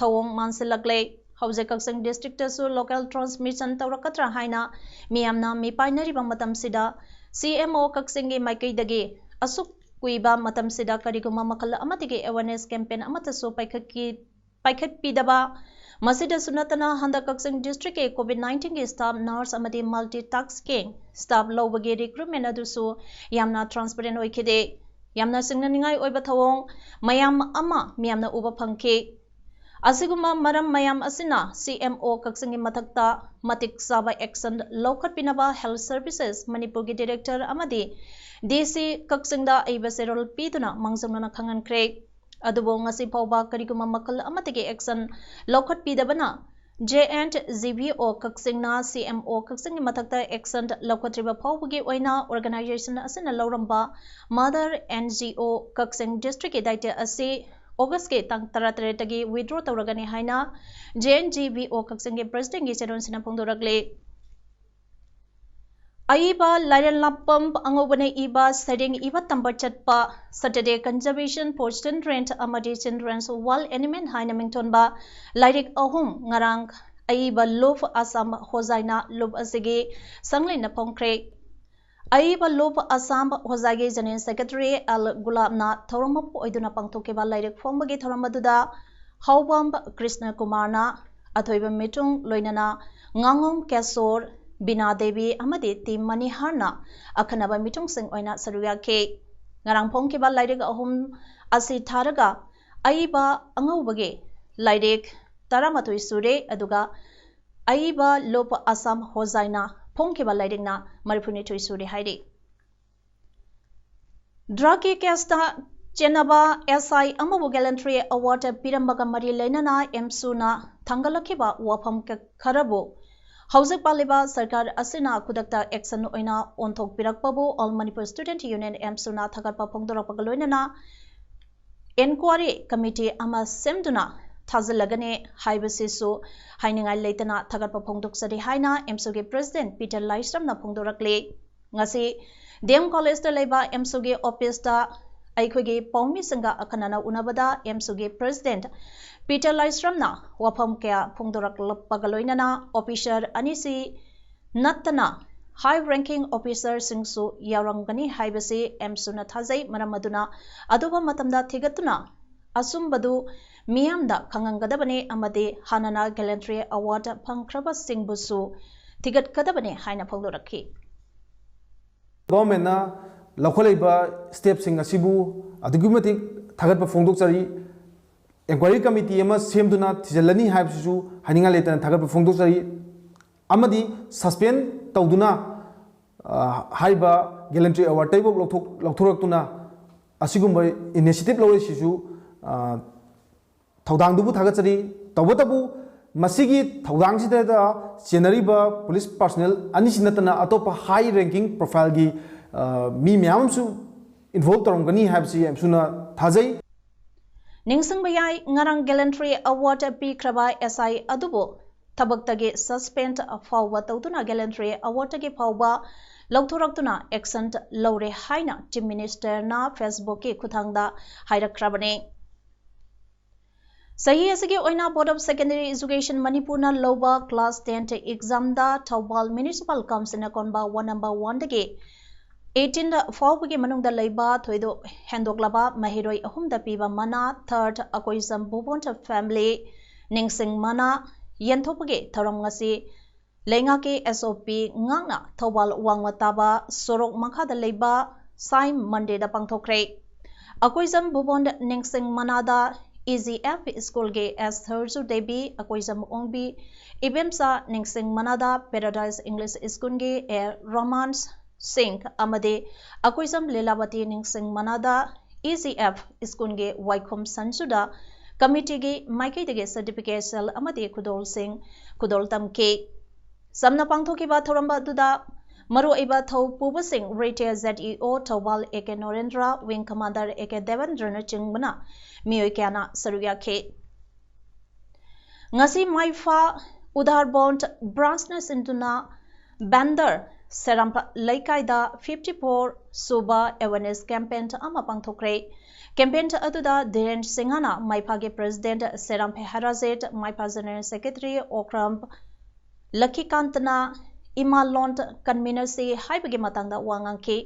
ꯊꯧꯑꯣꯡ ꯃꯥꯟꯁꯤꯜꯂꯛꯂꯦ꯫ ꯍꯧꯖꯤꯛ ꯀꯛꯆꯤꯡ districtꯇꯁꯨ local transmission ꯇꯧꯔꯛꯀꯗ꯭ꯔꯥ ꯍꯥꯏꯅ ꯃꯤꯌꯥꯝꯅ ꯃꯤꯄꯥꯏꯅꯔꯤꯕ ꯃꯇꯝꯁꯤꯗ CMO ꯀꯛꯆꯤꯡꯒꯤ ꯃꯥꯏꯀꯩꯗꯒꯤ ꯑꯁꯨꯛ ꯀꯨꯏꯕ ꯃꯇꯝꯁꯤꯗ ꯀꯔꯤꯒꯨꯝꯕ ꯃꯈꯜ ꯑꯃꯠꯇꯒꯤ awareness campaign ꯑꯃꯠꯇꯁꯨ ꯄꯥꯏꯈꯠꯈꯤ-, ꯄꯥꯏꯈꯠꯄꯤꯗꯕ, ꯃꯁꯤꯗꯁꯨ ꯅꯠꯇꯅ ꯍꯟꯗꯛ ꯀꯛꯆꯤꯡ districtꯀꯤ COVID nineteenꯒꯤ staff nurse ꯑꯃꯗꯤ multitasking staff ꯂꯧꯕꯒꯤ recruitment ꯑꯗꯨꯁꯨ ꯌꯥꯝꯅ transparent ꯑꯣꯏꯈꯤꯗꯦ꯫ ꯌꯥꯝꯅ ꯆꯤꯡꯅꯅꯤꯡꯉꯥꯏ ꯑꯣꯏꯕ ꯊꯧꯑꯣꯡ ꯃꯌꯥꯝ ꯑꯃ ꯃꯤꯌꯥꯝꯅ ꯎꯕ ꯐꯪꯈꯤ꯫ ꯑꯁꯤꯒꯨꯝꯕ ꯃꯔꯝ ꯃꯌꯥꯝ ꯑꯁꯤꯅ CMO ꯀꯛꯆꯤꯡꯒꯤ ꯃꯊꯛꯇ ꯃꯇꯤꯛ ꯆꯥꯕ action ꯂꯧꯈꯠꯄꯤꯅꯕ Health Services ꯃꯅꯤꯄꯨꯔꯒꯤ director ꯑꯃꯗꯤ DC ꯀꯛꯆꯤꯡꯗ ꯑꯏꯕ ꯆꯦꯔꯣꯜ ꯄꯤꯗꯨꯅ ꯃꯥꯡꯖꯧꯅꯅ ꯈꯪꯍꯟꯈ꯭ꯔꯦ꯫ ꯑꯗꯨꯕꯨ ꯉꯁꯤ ꯐꯥꯎꯕ ꯀꯔꯤꯒꯨꯝꯕ ꯃꯈꯜ ꯑꯃꯠꯇꯒꯤ action ꯂꯧꯈꯠꯄꯤꯗꯕꯅ J and G V O ꯀꯛꯆꯤꯡꯅ CMO ꯀꯛꯆꯤꯡꯒꯤ ꯃꯊꯛꯇ action ꯂꯧꯈꯠꯇ꯭ꯔꯤꯕ ꯐꯥꯎꯕꯒꯤ ꯑꯣꯏꯅ organization ꯑꯁꯤꯅ ꯂꯧꯔꯝꯕ Mother NGO ꯀꯛꯆꯤꯡ districtꯀꯤ ꯗꯥꯏꯇ꯭ꯌ ꯑꯁꯤ Augustꯀꯤ ꯇꯥꯡ ꯇꯔꯥꯇꯔꯦꯠꯇꯒꯤ withdraw ꯇꯧꯔꯒꯅꯤ ꯍꯥꯏꯅ J and G V O ꯀꯛꯆꯤꯡꯒꯤ presidentꯀꯤ ꯆꯦꯔꯣꯜꯁꯤꯅ ꯐꯣꯡꯗꯣꯔꯛꯂꯤ꯫ ꯑꯏꯕ ꯂꯥꯏꯔꯦꯟ ꯂꯥꯄꯝ ꯑꯉꯧꯕꯅ ꯏꯕ ꯁꯩꯔꯦꯡ ꯏꯕ ꯇꯝꯕ ꯆꯠꯄ Saturday Conservation for Children ꯑꯃꯗꯤ Children's World Animate ꯍꯥꯏꯅ ꯃꯤꯡꯊꯣꯟꯕ ꯂꯥꯏꯔꯤꯛ ꯑꯍꯨꯝ ꯉꯔꯥꯡ ꯑꯏꯕ ꯂꯨꯞ ꯑꯁꯥꯝ ꯍꯣꯖꯥꯏꯅ ꯂꯨꯞ ꯑꯁꯤꯒꯤ ꯁꯪꯂꯦꯟꯗ ꯐꯣꯡꯈ꯭ꯔꯦ꯫ ꯑꯏꯕ ꯂꯨꯞ ꯑꯁꯥꯝ ꯍꯣꯖꯥꯏꯒꯤ General Secretary ꯑꯦꯜ ꯒꯨꯂꯥꯞꯅ ꯊꯧꯔꯝ ꯃꯄꯨ ꯑꯣꯏꯗꯨꯅ ꯄꯥꯡꯊꯣꯛꯈꯤꯕ ꯂꯥꯏꯔꯤꯛ ꯐꯣꯡꯕꯒꯤ ꯊꯧꯔꯝ ꯑꯗꯨꯗ ꯍꯥꯎꯕꯝ ꯀ꯭ꯔꯤꯁꯅ ꯀꯨꯃꯥꯔꯅ ꯑꯊꯣꯏꯕ ꯃꯤꯇꯨꯡ, ꯂꯣꯏꯅꯅ ꯉꯥꯉꯣꯝ ꯀꯦꯁꯣꯔ, ꯕꯤꯅꯥ ꯗꯦꯕꯤ ꯑꯃꯗꯤ ꯇꯤ ꯃꯅꯤꯍꯥꯔꯅ ꯑꯈꯟꯅꯕ ꯃꯤꯇꯨꯡꯁꯤꯡ ꯑꯣꯏꯅ ꯁꯔꯨꯛ ꯌꯥꯈꯤ꯫ ꯉꯔꯥꯡ ꯐꯣꯡꯈꯤꯕ ꯂꯥꯏꯔꯤꯛ ꯑꯍꯨꯝ ꯑꯁꯤ ꯊꯥꯔꯒ ꯑꯏꯕ ꯑꯉꯧꯕꯒꯤ ꯂꯥꯏꯔꯤꯛ ꯇꯔꯥꯃꯥꯊꯣꯏ ꯁꯨꯔꯦ, ꯑꯗꯨꯒ ꯑꯏꯕ ꯂꯨꯞ ꯑꯁꯥꯝ ꯍꯣꯖꯥꯏꯅ ꯐꯣꯡꯈꯤꯕ ꯂꯥꯏꯔꯤꯛꯅ ꯃꯔꯤꯐꯨꯅꯤꯊꯣꯏ ꯁꯨꯔꯦ ꯍꯥꯏꯔꯤ꯫ Drugꯀꯤ caseꯇ ꯆꯦꯟꯅꯕ SI ꯑꯃꯕꯨ gallantry award ꯄꯤꯔꯝꯕꯒ ꯃꯔꯤ ꯂꯩꯅꯅ ꯑꯦꯝꯁꯨꯅ ꯊꯥꯡꯒꯠꯂꯛꯈꯤꯕ ꯋꯥꯐꯝ ꯀ-, ꯈꯔꯕꯨ ꯍꯧꯖꯤꯛ ꯄꯥꯜꯂꯤꯕ ꯁꯔꯀꯥꯔ ꯑꯁꯤꯅ ꯈꯨꯗꯛꯇ action ꯑꯣꯏꯅ ꯑꯣꯟꯊꯣꯛꯄꯤꯔꯛꯄꯕꯨ All Manipur Student Union, ꯑꯦꯝꯁꯨꯅ ꯊꯥꯒꯠꯄ ꯐꯣꯡꯗꯣꯔꯛꯄꯒ ꯂꯣꯏꯅꯅ inquiry committee ꯑꯃ ꯁꯦꯝꯗꯨꯅ ꯊꯥꯖꯤꯜꯂꯒꯅꯤ ꯍꯥꯏꯕꯁꯤꯁꯨ ꯍꯥꯏꯅꯤꯡꯉꯥꯏ ꯂꯩꯇꯅ ꯊꯥꯒꯠꯄ ꯐꯣꯡꯗꯣꯛꯆꯔꯤ ꯍꯥꯏꯅ ꯑꯦꯝꯁꯨꯒꯤ ꯄ꯭ꯔꯦꯁꯤꯗꯦꯟꯠ ꯄꯤꯇꯔ ꯂꯥꯏꯁ꯭ꯔꯝꯅ ꯐꯣꯡꯗꯣꯔꯛꯂꯤ꯫ ꯉꯁꯤ ꯗꯤ ꯑꯦꯝ ꯀꯣꯂꯦꯖꯇ ꯂꯩꯕ ꯑꯦꯝꯁꯨꯒꯤ ꯑꯣꯐꯤꯁꯇ ꯑꯩꯈꯣꯏꯒꯤ ꯄꯥꯎꯃꯤꯁꯤꯡꯒ ꯑꯈꯟꯅꯅ ꯎꯅꯕꯗ ꯑꯦꯝꯁꯨꯒꯤ ꯄ꯭ꯔꯦꯁꯤꯗꯦꯟꯠ ꯄꯤꯇꯔ ꯂꯥꯏꯁ꯭ꯔꯝꯅ ꯋꯥꯐꯝ ꯀꯌꯥ ꯐꯣꯡꯗꯣꯔꯛꯂꯛꯄꯒ ꯂꯣꯏꯅꯅ ꯑꯣꯐꯤꯁꯔ ꯑꯅꯤꯁꯤ ꯅꯠꯇꯅ ꯍꯥꯏ ꯔꯦꯡꯀꯤꯡ ꯑꯣꯐꯤꯁꯔꯁꯤꯡꯁꯨ ꯌꯥꯎꯔꯝꯒꯅꯤ ꯍꯥꯏꯕꯁꯤ ꯑꯦꯝꯁꯨꯅ ꯊꯥꯖꯩ꯫ ꯃꯔꯝ ꯑꯗꯨꯅ ꯑꯊꯨꯕ ꯃꯇꯝꯗ ꯊꯤꯒꯠꯇꯨꯅ ꯑꯆꯨꯝꯕꯗꯨ ꯃꯤꯌꯥꯝꯗ ꯈꯪꯍꯟꯒꯗꯕꯅꯤ ꯑꯃꯗꯤ ꯍꯥꯟꯅꯅ ꯒꯦꯂꯦꯟꯇ꯭ꯔꯤ ꯑꯦꯋꯥꯔꯗ ꯐꯪꯈ꯭ꯔꯕꯁꯤꯡꯕꯨꯁꯨ ꯊꯤꯒꯠꯀꯗꯕꯅꯤ ꯍꯥꯏꯅ ꯐꯣꯡꯗꯣꯔꯛꯈꯤ꯫ ꯒꯣꯚꯔꯟꯃꯦꯟꯠꯅ ꯂꯧꯈꯠꯂꯛꯏꯕ ꯁ꯭ꯇꯦꯞꯁꯤꯡ ꯑꯁꯤꯕꯨ ꯑꯗꯨꯛꯀꯤ ꯃꯇꯤꯛ ꯊꯥꯒꯠꯄ ꯐꯣꯡꯗꯣꯛꯆꯔꯤ꯫ ꯏꯟꯀ꯭ꯋꯥꯏꯔꯤ ꯀꯃꯤꯇꯤ ꯑꯃ ꯁꯦꯝꯗꯨꯅ ꯊꯤꯖꯤꯜꯂꯅꯤ ꯍꯥꯏꯕꯁꯤꯁꯨ ꯍꯥꯏꯅꯤꯡꯉꯥꯏ ꯂꯩꯇꯅ ꯊꯥꯒꯠꯄ ꯐꯣꯡꯗꯣꯛꯆꯔꯤ꯫ ꯑꯃꯗꯤ ꯁꯁꯄꯦꯟ ꯇꯧꯗꯨꯅ, ꯑ, ꯍꯥꯏꯔꯤꯕ ꯒꯦꯂꯦꯟꯇ꯭ꯔꯤ ꯑꯦꯋꯥꯔꯗꯇꯩꯐꯥꯎ ꯂꯧꯊꯣꯛ-, ꯂꯧꯊꯣꯔꯛꯇꯨꯅ ꯑꯁꯤꯒꯨꯝꯕ ꯏꯅꯤꯁꯤꯌꯦꯇꯤꯚ ꯂꯧꯔꯤꯁꯤꯁꯨ, ꯑ, ꯊꯧꯗꯥꯡꯗꯨꯕꯨ ꯊꯥꯒꯠꯆꯔꯤ꯫ ꯇꯧꯕꯇꯕꯨ ꯃꯁꯤꯒꯤ ꯊꯧꯗꯥꯡꯁꯤꯗ ꯆꯦꯟꯅꯔꯤꯕ ꯄꯨꯂꯤꯁ ꯄꯥꯔꯁꯣꯅꯦꯜ ꯑꯅꯤꯁꯤ ꯅꯠꯇꯅ ꯑꯇꯣꯞꯄ ꯍꯥꯏ ꯔꯦꯡꯀꯤꯡ ꯄ꯭ꯔꯣꯐꯥꯏꯜꯒꯤ, ꯑ, ꯃꯤ ꯃꯌꯥꯝ ꯑꯃꯁꯨ ꯏꯟꯚꯣꯜꯕ ꯇꯧꯔꯝꯒꯅꯤ ꯍꯥꯏꯕꯁꯤ ꯑꯦꯝꯁꯨꯅ ꯊꯥꯖꯩ꯫ ꯅꯤꯡꯁꯤꯡꯕ ꯌꯥꯏ, ꯉꯔꯥꯡ ꯒꯦꯂꯦꯟꯇ꯭ꯔꯤ ꯑꯦꯋꯥꯔꯗ ꯄꯤꯈ꯭ꯔꯕ ꯑꯦꯁ ꯑꯥꯏ ꯑꯗꯨꯕꯨ ꯊꯕꯛꯇꯒꯤ ꯁꯁꯄꯦꯟꯗ ꯐꯥꯎꯕ ꯇꯧꯗꯨꯅ ꯒꯦꯂꯦꯟꯇ꯭ꯔꯤ ꯑꯦꯋꯥꯔꯗꯇꯒꯤ ꯐꯥꯎꯕ ꯂꯧꯊꯣꯔꯛꯇꯨꯅ ꯑꯦꯛꯁꯟ ꯂꯧꯔꯦ ꯍꯥꯏꯅ ꯆꯤꯐ ꯃꯤꯅꯤꯁꯇꯔꯅ ꯐꯦꯁꯕꯨꯛꯀꯤ ꯈꯨꯠꯊꯥꯡꯗ ꯍꯥꯏꯔꯛꯈ꯭ꯔꯕꯅꯤ꯫ ꯆꯍꯤ ꯑꯁꯤꯒꯤ ꯑꯣꯏꯅ Board of Secondary Education ꯃꯅꯤꯄꯨꯔꯅ ꯂꯧꯕ class ten examꯗ ꯊꯧꯕꯥꯜ Municipal Councilꯅ ꯀꯣꯟꯕ ward number oneꯗꯒꯤ eighteen ꯐꯥꯎꯕꯒꯤ ꯃꯅꯨꯡꯗ ꯂꯩꯕ ꯊꯣꯏꯗꯣꯛ ꯍꯦꯟꯗꯣꯛꯂꯕ ꯃꯍꯩꯔꯣꯏ ꯑꯍꯨꯝꯗ ꯄꯤꯕ ꯃꯅꯥ, third ꯑꯀꯣꯏꯖꯝ ꯚꯨꯕꯣꯟ family ꯅꯤꯡꯁꯤꯡ ꯃꯅꯥ ꯌꯦꯟꯊꯣꯛꯄꯒꯤ ꯊꯧꯔꯝ ꯉꯁꯤ ꯂꯩꯉꯥꯛꯀꯤ S O P ꯉꯥꯛꯅ ꯊꯧꯕꯥꯜ ꯋꯥꯡꯃ ꯇꯥꯕ ꯁꯣꯔꯣꯛ ꯃꯈꯥꯗ ꯂꯩꯕ ꯁꯥꯏ ꯃꯟꯗꯤꯔꯗ ꯄꯥꯡꯊꯣꯛꯈ꯭ꯔꯦ꯫ ꯑꯀꯣꯏꯖꯝ ꯚꯨꯕꯣꯟ ꯅꯤꯡꯁꯤꯡ ꯃꯅꯥꯗ E G F schoolꯒꯤ S ꯁꯔꯖꯨ Devi, Akoijam ꯑꯣꯡꯕꯤ ꯏꯕꯦꯝꯆꯥ ꯅꯤꯡꯁꯤꯡ ꯃꯅꯥꯗ Paradise English Schoolꯒꯤ A Romance ꯁꯤꯡ ꯑꯃꯗꯤ ꯑꯀꯣꯏꯖꯝ ꯂꯤꯂꯥꯕꯇꯤ ꯅꯤꯡꯁꯤꯡ ꯃꯅꯥꯗ E G F schoolꯒꯤ ꯋꯥꯏꯈꯣꯝ ꯁꯟꯖꯨꯗ committeeꯒꯤ ꯃꯥꯏꯀꯩꯗꯒꯤ certificate ꯑꯃꯗꯤ ꯈꯨꯗꯣꯜꯁꯤꯡ ꯈꯨꯗꯣꯜ ꯇꯝꯈꯤ꯫ ꯆꯝꯅ ꯄꯥꯡꯊꯣꯛꯈꯤꯕ ꯊꯧꯔꯝ ꯑꯗꯨꯗ ꯃꯔꯨꯑꯣꯏꯕ ꯊꯧ ꯄꯨꯕꯁꯤꯡ Retired Z E O Thoubal A K ꯅꯣꯔꯦꯟꯗ꯭ꯔ, Wing Commander A K ꯗꯦꯕꯦꯟꯗ꯭ꯔꯅꯆꯤꯡꯕꯅ ꯃꯤꯑꯣꯏ ꯀꯌꯥꯅ ꯁꯔꯨꯛ ꯌꯥꯈꯤ꯫ ꯉꯁꯤ ꯃꯥꯏꯐꯥ ꯎꯗꯥꯔꯕꯣꯟ ꯕ꯭ꯔꯥꯟꯁꯅ ꯁꯤꯟꯗꯨꯅ ꯕꯦꯟꯗꯔ ꯁꯦꯔꯥꯝꯄ ꯂꯩꯀꯥꯏꯗ fifty four ꯁꯨꯕ awareness campaign ꯑꯃ ꯄꯥꯡꯊꯣꯛꯈ꯭ꯔꯦ꯫ Campaign ꯑꯗꯨꯗ ꯙꯤꯔꯦꯟ ꯁꯤꯡꯍꯅ ꯃꯥꯏꯐꯥꯒꯤ president, ꯁꯦꯔꯥꯝ ꯍꯦꯍꯥꯔꯥꯖꯦꯠ ꯃꯥꯏꯐꯥ general secretary ꯑꯣꯀ꯭ꯔꯝ ꯂꯈꯤꯀꯥꯟꯇꯅ ꯏꯃꯥ ꯂꯣꯟ convener ꯁꯤ ꯍꯥꯏꯕꯒꯤ ꯃꯇꯥꯡꯗ ꯋꯥ ꯉꯥꯡꯈꯤ꯫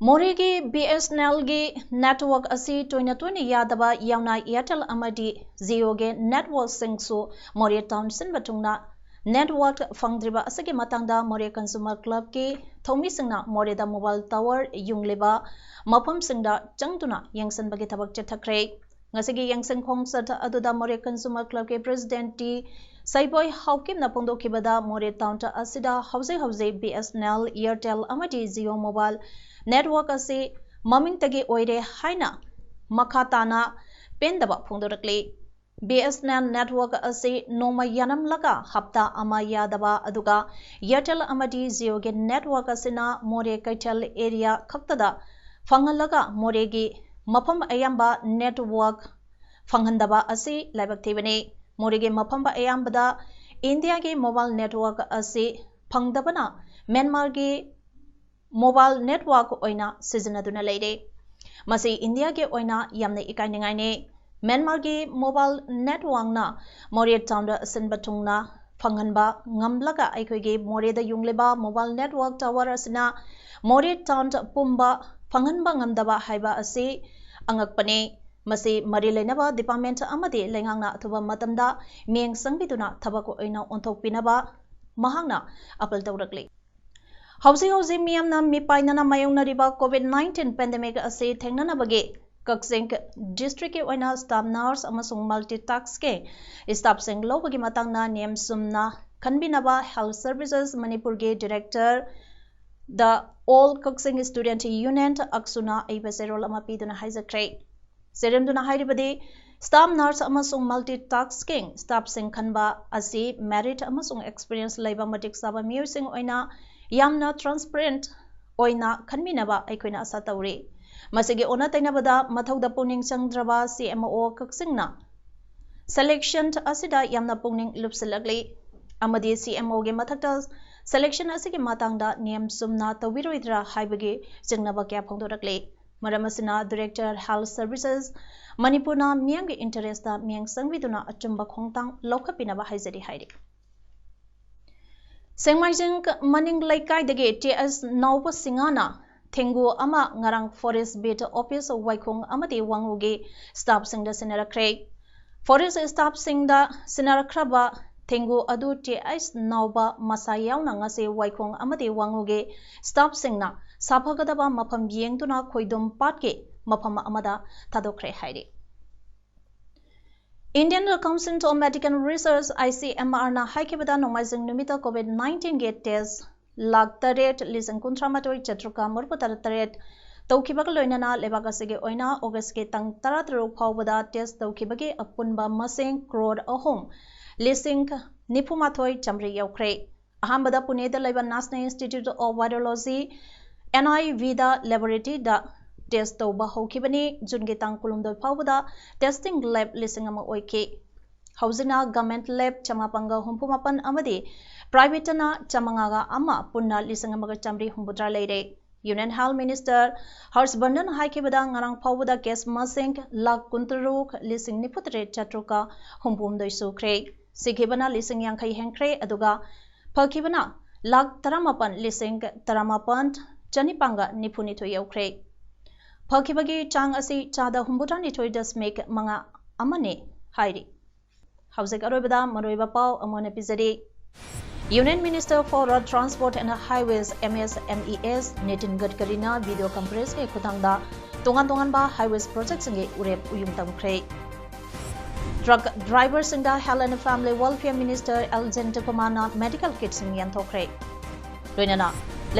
ꯃꯣꯔꯦꯒꯤ BSNLꯒꯤ network ꯑꯁꯤ ꯇꯣꯏꯅ ꯇꯣꯏꯅ ꯌꯥꯗꯕ ꯌꯥꯎꯅ Airtel ꯑꯃꯗꯤ Jioꯒꯤ networkꯁꯤꯡꯁꯨ ꯃꯣꯔꯦ town ꯁꯤꯟꯕ ꯊꯨꯡꯅ network ꯐꯪꯗ꯭ꯔꯤꯕ ꯑꯁꯤꯒꯤ ꯃꯇꯥꯡꯗ ꯃꯣꯔꯦ Consumer Clubꯀꯤ ꯊꯧꯃꯤꯁꯤꯡꯅ ꯃꯣꯔꯦꯗ mobile tower ꯌꯨꯡꯂꯤꯕ ꯃꯐꯝꯁꯤꯡꯗ ꯆꯪꯗꯨꯅ ꯌꯦꯡꯁꯤꯟꯕꯒꯤ ꯊꯕꯛ ꯆꯠꯊꯈ꯭ꯔꯦ꯫ ꯉꯁꯤꯒꯤ ꯌꯦꯡꯁꯤꯟ ꯈꯣꯡꯆꯠ ꯑꯗꯨꯗ ꯃꯣꯔꯦ Consumer Clubꯀꯤ president ꯇꯤ ꯁꯩꯕꯣꯏ ꯍꯥꯎꯀꯤꯞꯅ ꯐꯣꯡꯗꯣꯛꯈꯤꯕꯗ ꯃꯣꯔꯦ town ꯑꯁꯤꯗ ꯍꯧꯖꯤꯛ ꯍꯧꯖꯤꯛ BSNL, Airtel ꯑꯃꯗꯤ Jio mobile network ꯑꯁꯤ ꯃꯃꯤꯡꯇꯒꯤ ꯑꯣꯏꯔꯦ ꯍꯥꯏꯅ ꯃꯈꯥ ꯇꯥꯅ ꯄꯦꯟꯗꯕ ꯐꯣꯡꯗꯣꯔꯛꯂꯤ꯫ BSNL network ꯑꯁꯤ ꯅꯣꯡꯃ ꯌꯥꯔꯝꯂꯒ ꯍꯞꯇꯥ ꯑꯃ ꯌꯥꯗꯕ, ꯑꯗꯨꯒ Airtel ꯑꯃꯗꯤ Jioꯒꯤ network ꯑꯁꯤꯅ ꯃꯣꯔꯦ ꯀꯩꯊꯦꯜ area ꯈꯛꯇꯗ ꯐꯪꯍꯜꯂꯒ ꯃꯣꯔꯦꯒꯤ ꯃꯐꯝ ꯑꯌꯥꯝꯕ network ꯐꯪꯍꯟꯗꯕ ꯑꯁꯤ ꯂꯥꯏꯕꯛ ꯊꯤꯕꯅꯤ꯫ ꯃꯣꯔꯦꯒꯤ ꯃꯐꯝ ꯑꯌꯥꯝꯕꯗ ꯏꯟꯗꯤꯌꯥꯒꯤ mobile network ꯑꯁꯤ ꯐꯪꯗꯕꯅ ꯃ꯭ꯌꯥꯟꯃꯥꯔꯒꯤ mobile network ꯑꯣꯏꯅ ꯁꯤꯖꯤꯟꯅꯗꯨꯅ ꯂꯩꯔꯦ꯫ ꯃꯁꯤ ꯏꯟꯗꯤꯌꯥꯒꯤ ꯑꯣꯏꯅ ꯌꯥꯝꯅ ꯏꯀꯥꯏꯅꯤꯡꯉꯥꯏꯅꯤ꯫ ꯃ꯭ꯌꯥꯟꯃꯥꯔꯒꯤ mobile networkꯅ ꯃꯣꯔꯦ townꯗ ꯑꯁꯤꯟꯕ ꯊꯨꯡꯅ ꯐꯪꯍꯟꯕ ꯉꯝꯂꯒ ꯑꯩꯈꯣꯏꯒꯤ ꯃꯣꯔꯦꯗ ꯌꯨꯡꯂꯤꯕ mobile network tower ꯑꯁꯤꯅ ꯃꯣꯔꯦ town ꯄꯨꯝꯕ ꯐꯪꯍꯟꯕ ꯉꯝꯗꯕ ꯍꯥꯏꯕ ꯑꯁꯤ ꯑꯉꯛꯄꯅꯤ꯫ ꯃꯁꯤ ꯃꯔꯤ ꯂꯩꯅꯕ department ꯑꯃꯗꯤ ꯂꯩꯉꯥꯛꯅ ꯑꯊꯨꯕ ꯃꯇꯝꯗ ꯃꯤꯠꯌꯦꯡ ꯆꯪꯕꯤꯗꯨꯅ ꯊꯕꯛ ꯑꯣꯏꯅ ꯑꯣꯟꯊꯣꯛꯄꯤꯅꯕ ꯃꯍꯥꯛꯅ appeal ꯇꯧꯔꯛꯂꯤ꯫ ꯍꯧꯖꯤꯛ ꯍꯧꯖꯤꯛ ꯃꯤꯌꯥꯝꯅ ꯃꯤꯄꯥꯏꯅꯅ ꯃꯥꯌꯣꯛꯅꯔꯤꯕ COVID nineteen pandemic ꯑꯁꯤ ꯊꯦꯡꯅꯅꯕꯒꯤ ꯀꯛꯆꯤꯡ districtꯀꯤ ꯑꯣꯏꯅ staff nurse ꯑꯃꯁꯨꯡ multitaskꯀꯤ staffꯁꯤꯡ ꯂꯧꯕꯒꯤ ꯃꯇꯥꯡꯗ ꯅꯤꯌꯝ ꯆꯨꯝꯅ ꯈꯟꯕꯤꯅꯕ Health Services Manipurꯒꯤ director the All Kakching Student Union, ꯑꯛꯁꯨꯅ ꯑꯏꯕ ꯆꯦꯔꯣꯜ ꯑꯃ ꯄꯤꯗꯨꯅ ꯍꯥꯏꯖꯈ꯭ꯔꯦ꯫ ꯆꯦꯔꯦꯝꯗꯨꯅ ꯍꯥꯏꯔꯤꯕꯗꯤ, staff nurse ꯑꯃꯁꯨꯡ multitasking staffꯁꯤꯡ ꯈꯟꯕ ꯑꯁꯤ merit ꯑꯃꯁꯨꯡ experience ꯂꯩꯕ ꯃꯇꯤꯛ ꯆꯥꯕ ꯃꯤꯑꯣꯏꯁꯤꯡ ꯑꯣꯏꯅ ꯌꯥꯝꯅ transparent ꯑꯣꯏꯅ ꯈꯟꯃꯤꯟꯅꯕ ꯑꯩꯈꯣꯏꯅ ꯑꯥꯁꯥ ꯇꯧꯔꯤ꯫ ꯃꯁꯤꯒꯤ ꯑꯣꯟꯅ ꯇꯩꯅꯕꯗ ꯃꯊꯧꯗ ꯄꯨꯛꯅꯤꯡ ꯆꯪꯗ꯭ꯔꯕ CMO ꯀꯛꯆꯤꯡꯅ Selection ꯑꯁꯤꯗ ꯌꯥꯝꯅ ꯄꯨꯛꯅꯤꯡ ꯂꯨꯞꯁꯤꯜꯂꯛꯂꯤ ꯑꯃꯗꯤ C M O ꯒꯤ ꯃꯊꯛꯇ selection ꯑꯁꯤꯒꯤ ꯃꯇꯥꯡꯗ ꯅꯤꯌꯝ ꯆꯨꯝꯅ ꯇꯧꯕꯤꯔꯣꯏꯗ꯭ꯔꯥ ꯍꯥꯏꯕꯒꯤ ꯆꯤꯡꯅꯕ ꯀꯌꯥ ꯐꯣꯡꯗꯣꯔꯛꯂꯤ꯫ ꯃꯔꯝ ꯑꯁꯤꯅ Director Health Services ꯃꯅꯤꯄꯨꯔꯅ ꯃꯤꯌꯥꯝꯒꯤ interest ꯇ ꯃꯤꯠꯌꯦꯡ ꯆꯪꯕꯤꯗꯨꯅ ꯑꯆꯨꯝꯕ ꯈꯣꯡꯊꯥꯡ ꯂꯧꯈꯠꯄꯤꯅꯕ ꯍꯥꯏꯖꯔꯤ ꯍꯥꯏꯔꯤ꯫ ꯁꯦꯡꯃꯥꯏꯖꯤꯡ ꯃꯅꯤꯡ ꯂꯩꯀꯥꯏꯗꯒꯤ T S ꯅꯥꯎꯕ ꯁꯤꯡꯍꯅ ꯊꯦꯡꯒꯨ ꯑꯃ ꯉꯔꯥꯡ Forest Beat Office ꯋꯥꯏꯈꯣꯡ ꯑꯃꯗꯤ ꯋꯥꯉꯨꯒꯤ staff ꯁꯤꯡꯗ ꯁꯤꯟꯅꯔꯛꯈ꯭ꯔꯦ꯫ Forest staff ꯁꯤꯡꯗ ꯁꯤꯟꯅꯔꯛꯈ꯭ꯔꯕ ꯊꯦꯡꯒꯨ ꯑꯗꯨ T S ꯅꯥꯎꯕ ꯃꯁꯥ ꯌꯥꯎꯅ ꯉꯁꯤ ꯋꯥꯏꯈꯣꯡ ꯑꯃꯗꯤ ꯋꯥꯉꯨꯒꯤ staff ꯁꯤꯡꯅ ꯁꯥꯐꯒꯗꯕ ꯃꯐꯝ ꯌꯦꯡꯗꯨꯅ ꯈꯣꯏꯗꯣꯝ ꯄꯥꯠꯀꯤ ꯃꯐꯝ ꯑꯃꯗ ꯊꯥꯗꯣꯛꯈ꯭ꯔꯦ ꯍꯥꯏꯔꯤ꯫ Indian Council of Medical Research, I C M R ꯅ ꯍꯥꯏꯈꯤꯕꯗ ꯅꯣꯡꯃꯥꯏꯖꯤꯡ ꯅꯨꯃꯤꯠꯇ COVID nineteen ꯒꯤ test ꯂꯥꯈ ꯇꯔꯦꯠ ꯂꯤꯁꯤꯡ ꯀꯨꯟꯊ꯭ꯔꯥ ꯃꯥꯊꯣꯏ ꯆꯥꯇ꯭ꯔꯨꯛꯀ ꯃꯔꯤꯐꯨ ꯇꯔꯥ ꯇꯔꯦꯠ ꯇꯧꯈꯤꯕꯒ ꯂꯣꯏꯅꯅ ꯂꯩꯕꯥꯛ ꯑꯁꯤꯒꯤ ꯑꯣꯏꯅ August ꯀꯤ ꯇꯥꯡ ꯇꯔꯥ ꯇꯔꯨꯛ ꯐꯥꯎꯕꯗ test ꯇꯧꯈꯤꯕꯒꯤ ꯑꯄꯨꯟꯕ ꯃꯁꯤꯡ ꯀ꯭ꯔꯣꯔ ꯑꯍꯨꯝ ꯂꯤꯁꯤꯡ ꯅꯤꯐꯨ ꯃꯥꯊꯣꯏ ꯆꯥꯃꯔꯤ ꯌꯧꯈ꯭ꯔꯦ꯫ ꯑꯍꯥꯟꯕꯗ ꯄꯨꯅꯦꯗ ꯂꯩꯕ National Institute of Virology, N I V the laboratory the test ꯇꯧꯕ ꯍꯧꯈꯤꯕꯅꯤ꯫ June ꯒꯤ ꯇꯥꯡ ꯀꯨꯟꯍꯨꯝꯗꯣꯏ ꯐꯥꯎꯕꯗ testing lab ꯂꯤꯁꯤꯡ ꯑꯃ ꯑꯣꯏꯈꯤ꯫ ꯍꯧꯖꯤꯛꯅ government lab ꯆꯃꯥꯄꯟꯒ ꯍꯨꯝꯐꯨ ꯃꯥꯄꯟ ꯑꯃꯗꯤ private ꯇꯅ ꯆꯥꯃꯉꯥꯒ ꯑꯃ, ꯄꯨꯟꯅ ꯂꯤꯁꯤꯡ ꯑꯃꯒ ꯆꯥꯃꯔꯤ ꯍꯨꯝꯐꯨꯇꯔꯥ ꯂꯩꯔꯦ꯫ Union Health Minister ꯍꯔꯁ ꯕꯔꯙꯟ ꯍꯥꯏꯈꯤꯕꯗ ꯉꯔꯥꯡ ꯐꯥꯎꯕꯗ case ꯃꯁꯤꯡ ꯂꯥꯈ ꯀꯨꯟꯇꯔꯨꯛ ꯂꯤꯁꯤꯡ ꯅꯤꯐꯨꯇꯔꯦꯠ ꯆꯥꯇ꯭ꯔꯨꯛꯀ ꯍꯨꯝꯐꯨꯍꯨꯝꯗꯣꯏ ꯁꯨꯈ꯭ꯔꯦ꯫ ꯁꯤꯈꯤꯕꯅ ꯂꯤꯁꯤꯡ ꯌꯥꯡꯈꯩ ꯍꯦꯟꯈ꯭ꯔꯦ, ꯑꯗꯨꯒ ꯐꯈꯤꯕꯅ ꯂꯥꯈ ꯇꯔꯥꯃꯥꯄꯟ ꯂꯤꯁꯤꯡ ꯇꯔꯥꯃꯥꯄꯟ ꯆꯅꯤꯄꯥꯟꯒ ꯅꯤꯐꯨꯅꯤꯊꯣꯏ ꯌꯧꯈ꯭ꯔꯦ꯫ ꯐꯈꯤꯕꯒꯤ ꯆꯥꯡ ꯑꯁꯤ ꯆꯥꯗ ꯍꯨꯝꯐꯨꯇꯔꯥꯅꯤꯊꯣꯏ ꯗꯁꯃꯤꯛ ꯃꯉꯥ ꯑꯃꯅꯤ ꯍꯥꯏꯔꯤ꯫ ꯍꯧꯖꯤꯛ ꯑꯔꯣꯏꯕꯗ ꯃꯔꯨꯑꯣꯏꯕ ꯄꯥꯎ ꯑꯃꯨꯛ ꯍꯟꯅ ꯄꯤꯖꯔꯤ꯫ Union Minister for Road Transport and Highways, M S M E S, Nitin ꯒꯗꯀꯔꯤꯅ video conference ꯀꯤ ꯈꯨꯠꯊꯥꯡꯗ ꯇꯣꯉꯥꯟ ꯇꯣꯉꯥꯟꯕ highways project ꯁꯤꯡꯒꯤ ꯎꯔꯦꯞ ꯎꯌꯨꯡ ꯇꯝꯈ꯭ꯔꯦ꯫ Truck driver ꯁꯤꯡꯗ Health and Family Welfare Minister L ꯖꯌꯟꯇꯀꯨꯃꯥꯔꯅ medical kit ꯁꯤꯡ ꯌꯦꯟꯊꯣꯛꯈ꯭ꯔꯦ꯫ ꯂꯣꯏꯅꯅ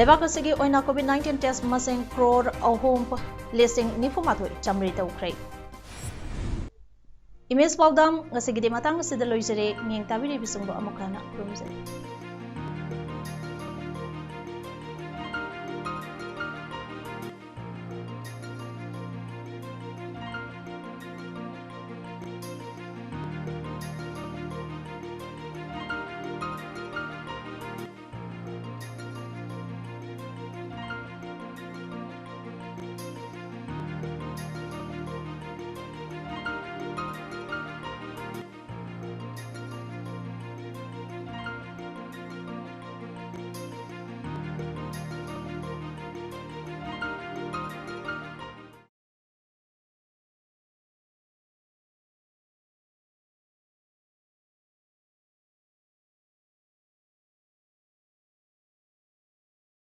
ꯂꯩꯕꯥꯛ ꯑꯁꯤꯒꯤ ꯑꯣꯏꯅ COVID nineteen test ꯃꯁꯤꯡ ꯀ꯭ꯔꯣꯔ ꯑꯍꯨꯝ ꯂꯤꯁꯤꯡ ꯅꯤꯐꯨ ꯃꯥꯊꯣꯏ ꯆꯥꯃꯔꯤ ꯇꯧꯈ꯭ꯔꯦ꯫ Image ꯄꯥꯎꯗꯝ ꯉꯁꯤꯒꯤꯗꯤ ꯃꯇꯥꯡ ꯑꯁꯤꯗ ꯂꯣꯏꯖꯔꯦ꯫ ꯃꯤꯠꯌꯦꯡ ꯇꯥꯕꯤꯔꯤꯕꯁꯤꯡꯕꯨ ꯑꯃꯨꯛ ꯍꯟꯅ ꯈꯨꯔꯨꯝꯖꯔꯤ꯫